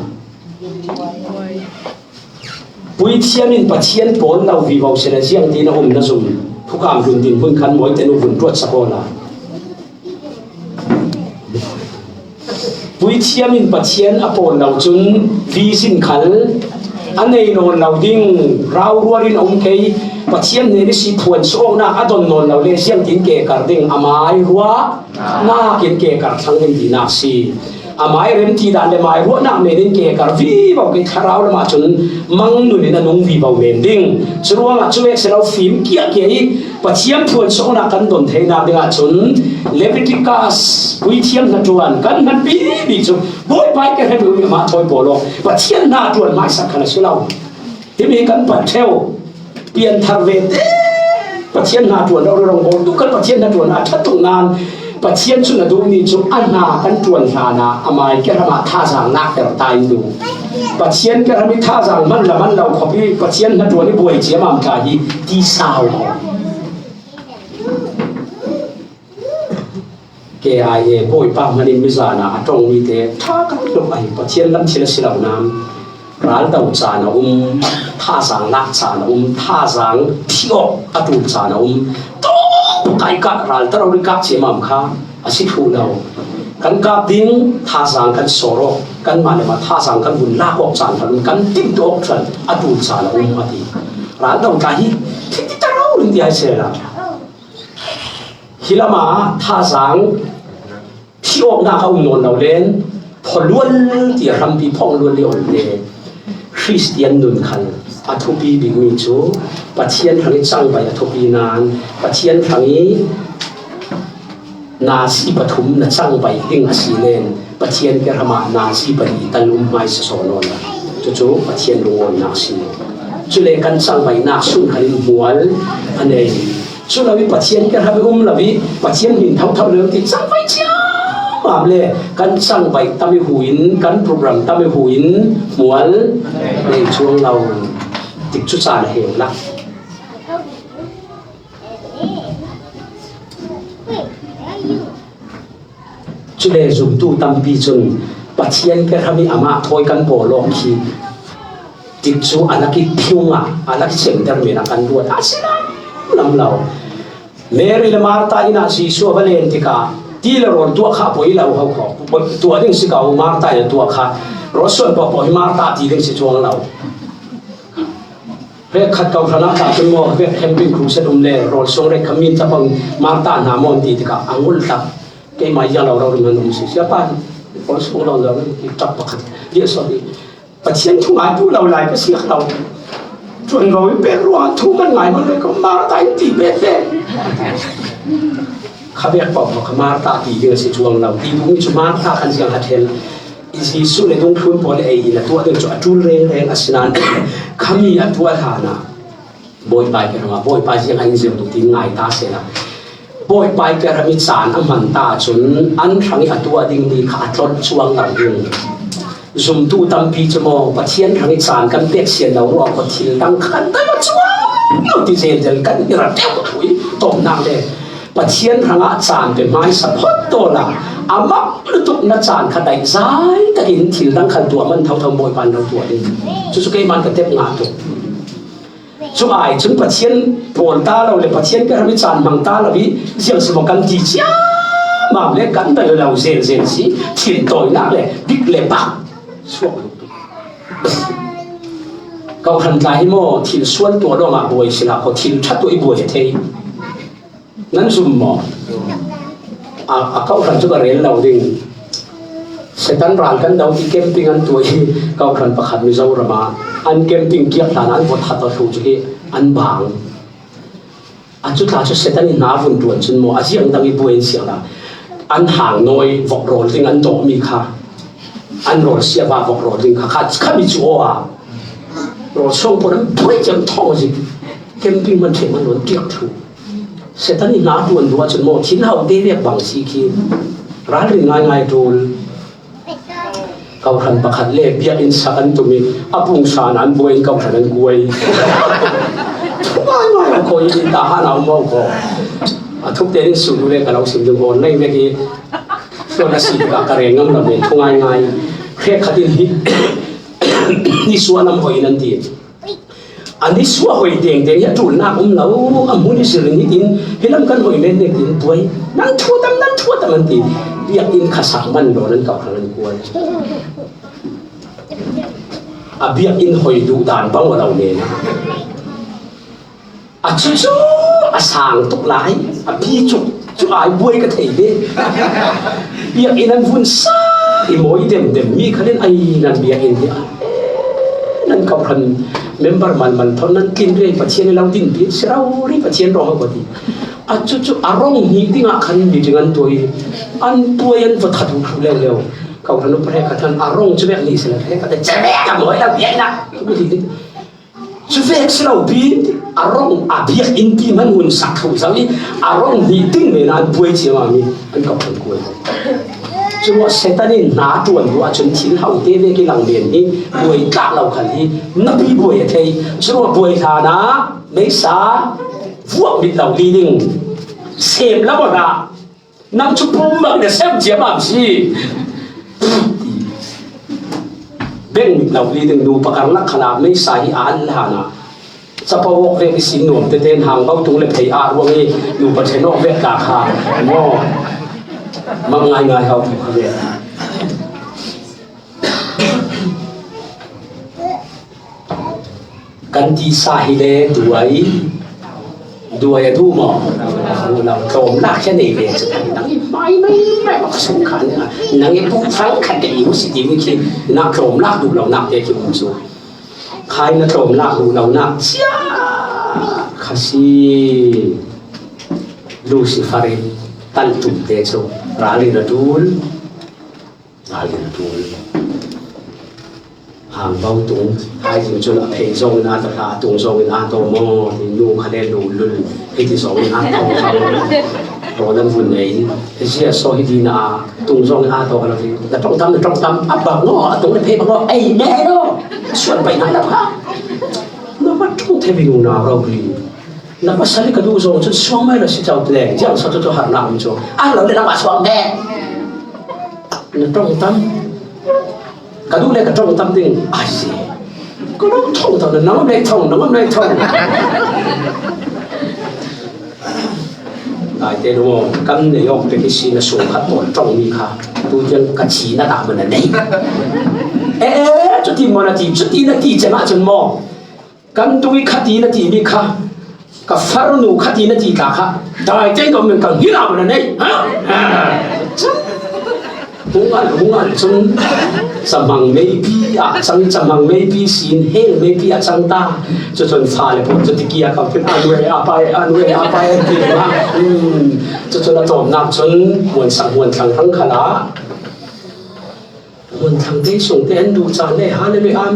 Puithiam in Pathian pawl lo vivo sila ziangtin a um na zum. Thukam dun din hun khan mawi ten u vun tuat sak awla. Puithiam in Pathian a pawl lo cun vision khal a nei nawn lo ding, rauruar in a um kei. Pathian hnen ihsi phuan sawknak a don nawn lo le ziangtin ke kar ding, a mai ruah nakin ke kar thlang ding tinak si. A mai remti dan le mai ruahnak men in ke kar vivo kei, thlarau lamah cun mang nun in a nung vivo men ding. Curuangah cu vek si lo, fim kiahkia i Pathian phuan sawknak kan don theinak dingah cun Leviticus puithiam hnaṭuan kan hmanpi bik cu Bawipa i ke hretu amah thawi pawl awk Pathian hnaṭuan hmaisak khan a si lo. Himi kan pat ṭheu, pianthar ve te, Pathian hnaṭuan rori rong bawl tuk kal Pathian hnaṭuan a ṭha tuk nain Pathian cu na duhmi cu a hna kan ṭuan hlanah a mai kehram ah thazaang nak ter ta in duh. Pathian kehram i thazaang hman la hman lo khawp i Pathian hnaṭuan i buai ciamam ta hi ti sau. K I A Bawipa hman in mizan ah a ṭongmi te ṭha kan tuk ahi. Pathian lam thil a si lo nan ral do caan a um, thazaang lak caan a um, thazaang thih awk a ṭul caan a um. Tawngkai kah ral taro ri kah ciamam kha a si thluh lo. Kan kap ding thazaang kan sawr awk, kanmah le mah thazaang kan vun lak awk caan kan um, kan timh awk ṭhan a ṭul caan a um a ti. Ral do tla hi thil ti taro rin ti ai seh la. Hi lamah thazaang thih awknak a um nawn lo len, phawlual tiah hrampi phawnglual i ol le Khristian nun khal a thupi bikmi cu Pathian hrang i cangbai a thupi nain Pathian hrang i nazi pathum na cangbai ding a si len Pathian kehram ah nazi pali tal um hmaisa sawn awla cucu Pathian lungawinak a si. Cule kan cangbaihnak sun khal in hmual a nei. Cu lo i Pathian kehram i um lo i Pathian min thotho lo ti cangbai ciammam le kan cangbai tam i hu in kan program tam i hu in hmual nei cuang lo. Tikcu caan a heu lak. Cule zumtu tampi cun Pathian kehram i amah thawi kan pawl awk khi tikcu a lak i phung ah a lak i center men ah kan ruat a si lam lo. Mary le Martha inn ah Jesuh a va len tikah ti le rawl tuah kha poi lo ho kho. Tuah ding si ko, Martha in a tuah kha. Rawl suan pawh pawh hi Martha ti ding si cuang lo. Rek khat ko hran ah tah cun maw, rek camping crusade um le rawl suang rek kha min capang Martha hna maw an ti tikah a ngulh hlak. Keimah ziang lo rori hmanh um si. Siapa, rawl suang lo lo, i ṭap pakhat. Dia sorry. Pathian thu ngai tu lo lai ka si lo. Chuan lo in pek ruangah thu kan ngai man leh, ka Martha in ti pek pek. Kha bek pawh kha Martha ti ding a si chuang lo. Ti duh mi chu Martha khan ziang a ṭhel. I Jesu leh dungthlun pawl leh ei in a tuah ding chu a ṭul reng reng a si nan, khami a tuah hlan a. Bawipa i ke rawh a, Bawipa ziang a in zir duh tiin ngai ta sela. Bawipa i ke ram i chan a hman ta chun an hrang i a tuah ding mi kha a tlawt chuang lo ding. Zumtu tampi chu maw, Pathian hrang i chan kan pek sian lo ruang khaw thil dang kha kan dai a chuang lo ti zel zel kan i ra teuh thui tawpnak le. Pathian hrangah chan pe hmaisa phawt tawla, a mak lutuk na chan kha daih zai takin thil dang khan tuah man tho tho Bawipa in lo tuah ding. Chu chu keiman ka tep ngah tuk. Chu ai chun Pathian pawl ta lo le, Pathian ke ram i chan hmang ta lo hi, ziang si maw kan ti chiam mam le kan dai lo zel zel si, thin tawinak le dik le bak suak lo. Kohhran tla hi maw, thil sual tuah lawngah buai sila khaw thil ṭha tuah i buai a thei. Nan zum maw? A, a kohhran chu ka rel lo ding. Setan ral kan do ti camping an tuah hi, kohhran pakhat Mizoram a. An camping kiak hlan an vawt khat a hlu chu hi an bang. A chu tla chu Setan i hna vun tuan chun maw, a ziang dang i buai an siang la. An hang nawi vawk rawl ding an dawh mi kha. An rawl siava vawk rawl ding kha, kha, khami chu aw a. Rawl sawng pawn an buai chiam thawng zik. Camping man ṭheh man lo an kiak thu. Setan i hna tuan duh a chun maw, thil hau te vek bang si khi ralrin ngai ngai tul. Kohhran pakhat le biak in sak an tum i a pung san an buai in kohhran an kuai. Ngai ngai a khawi i ta han a um a khaw. A thuk te in su le ka lo sim dung awn nei vek i. Tuan a si ka ka reng ngam lo nen thu ngai ngai. Hre khat in hi. Ni suan am hoi in an ti. A ni suah hoi deng deng hi a ṭulnak um lo, a hmun i zir in hitin, hi lam kan hoi men deng tin buai, nan thu tam, nan thu tam an ti. Biak in kha sak man lo nan kau kha nan kual. A biak in hoi duh dan bang a lo nen. A chu chu a sang tuk lai, a pi chu chu ai buai ka thei ve. Biak in an vun sa i mawi dem dem mi khalin ai nan biak in hi a. Nan kau khan member man man thon nan tin rei Pathian i lo din pi si rau ri Pathian rawng a ko ti. A chu chu a rawng hnih dingah khan meeting an tuai. An tuai an va that uh thu leu leu. Kau khan u pare ka than a rawng chu bek ni se la pare ka te che bek a mawi lo biak na. Chu vek si lo pi, a rawng a biak in pi man hun sak thu zau i, a rawng hnih ding men an buai chiam a mi, an kau khan kuai. Chu ruah Setan in hna tuan ruah chun thil hau te vek i lang men hi, buai tlak lo khan hi, na pi buai a thei. Chu ruah buai hlan a, meisa, vuak mit lo li ding. Sem lam a hna. Nang chu pum bang na sem chiam am si. Beng mit lo li ding nu pakar lak khala meisa hi a an hlan a. Chapa wok vek i sin nuam te ten hang bau tung le phei a ruang i nu pa ṭhen awk vek ta kha. Maw. Mang ngai ngai hau kha ve. Kan tisa hi le duai, duai a duh maw? Duh lo, tlawm lak hi a nei ve chu. Nang i hmai mai mai bak sung khan, nang i puk fang khat te i mu si ti mi khi, na tlawm lak duh lo nak te khi um chu. Khai na tlawm lak duh lo nak chia kha si. Lucifer in tal tum te chu, ralin a tul. Ngai in a tul. Hang bau tung, hai zing chun a phei zawngin a ta hla, a tung zawngin a tawm maw, ti nu kha le lu lul, hiti zawngin a tawm kha maw. Rawl an vun nei, hei zia saw hiti na a, tung zawngin a tawm kha lo ti, na ṭawng tam, na ṭawng tam, a bang maw, a tung le phei bang maw, ei, me lo, suan pai ngai lo kha. Na va ṭawng thei mi nu na rau ri. Na pasal hi ka duh zawng chun suang mai lo si chau tleng, ziang sa chu chu harna um chu. A lo le nangmah suang ve. Na ṭawng tam. Ka duh le ka ṭawng tam ding. Ai si. Ka lo thawng tam na nangam le thawng, nangam le thawng. Ai te lu, kan nei awk pek i si na sung khat pawl ṭawng mi kha. Tu tiang ka chi na ta man a nei. E, e, chuti maw na ti, chuti na ti che mah chun maw. Kan tui kha ti na ti mi kha, ka farnu kha ti na ti tla kha, dai teng ka min ka ngil a man a nei, ha? Ha. Hung ngal, hung ngal cun, camang meipi ah cang, camang meipi sin, hell meipi ah cang ta. Cucun fale pawl cu tiki a kap, "Anwe apai, anwe apai," an ti ma. Hmm. Cucun a tawpnak cun, muansak, muanthlang thang khalah, muanthlang te sung te an duh cang le, hallelujah, amen.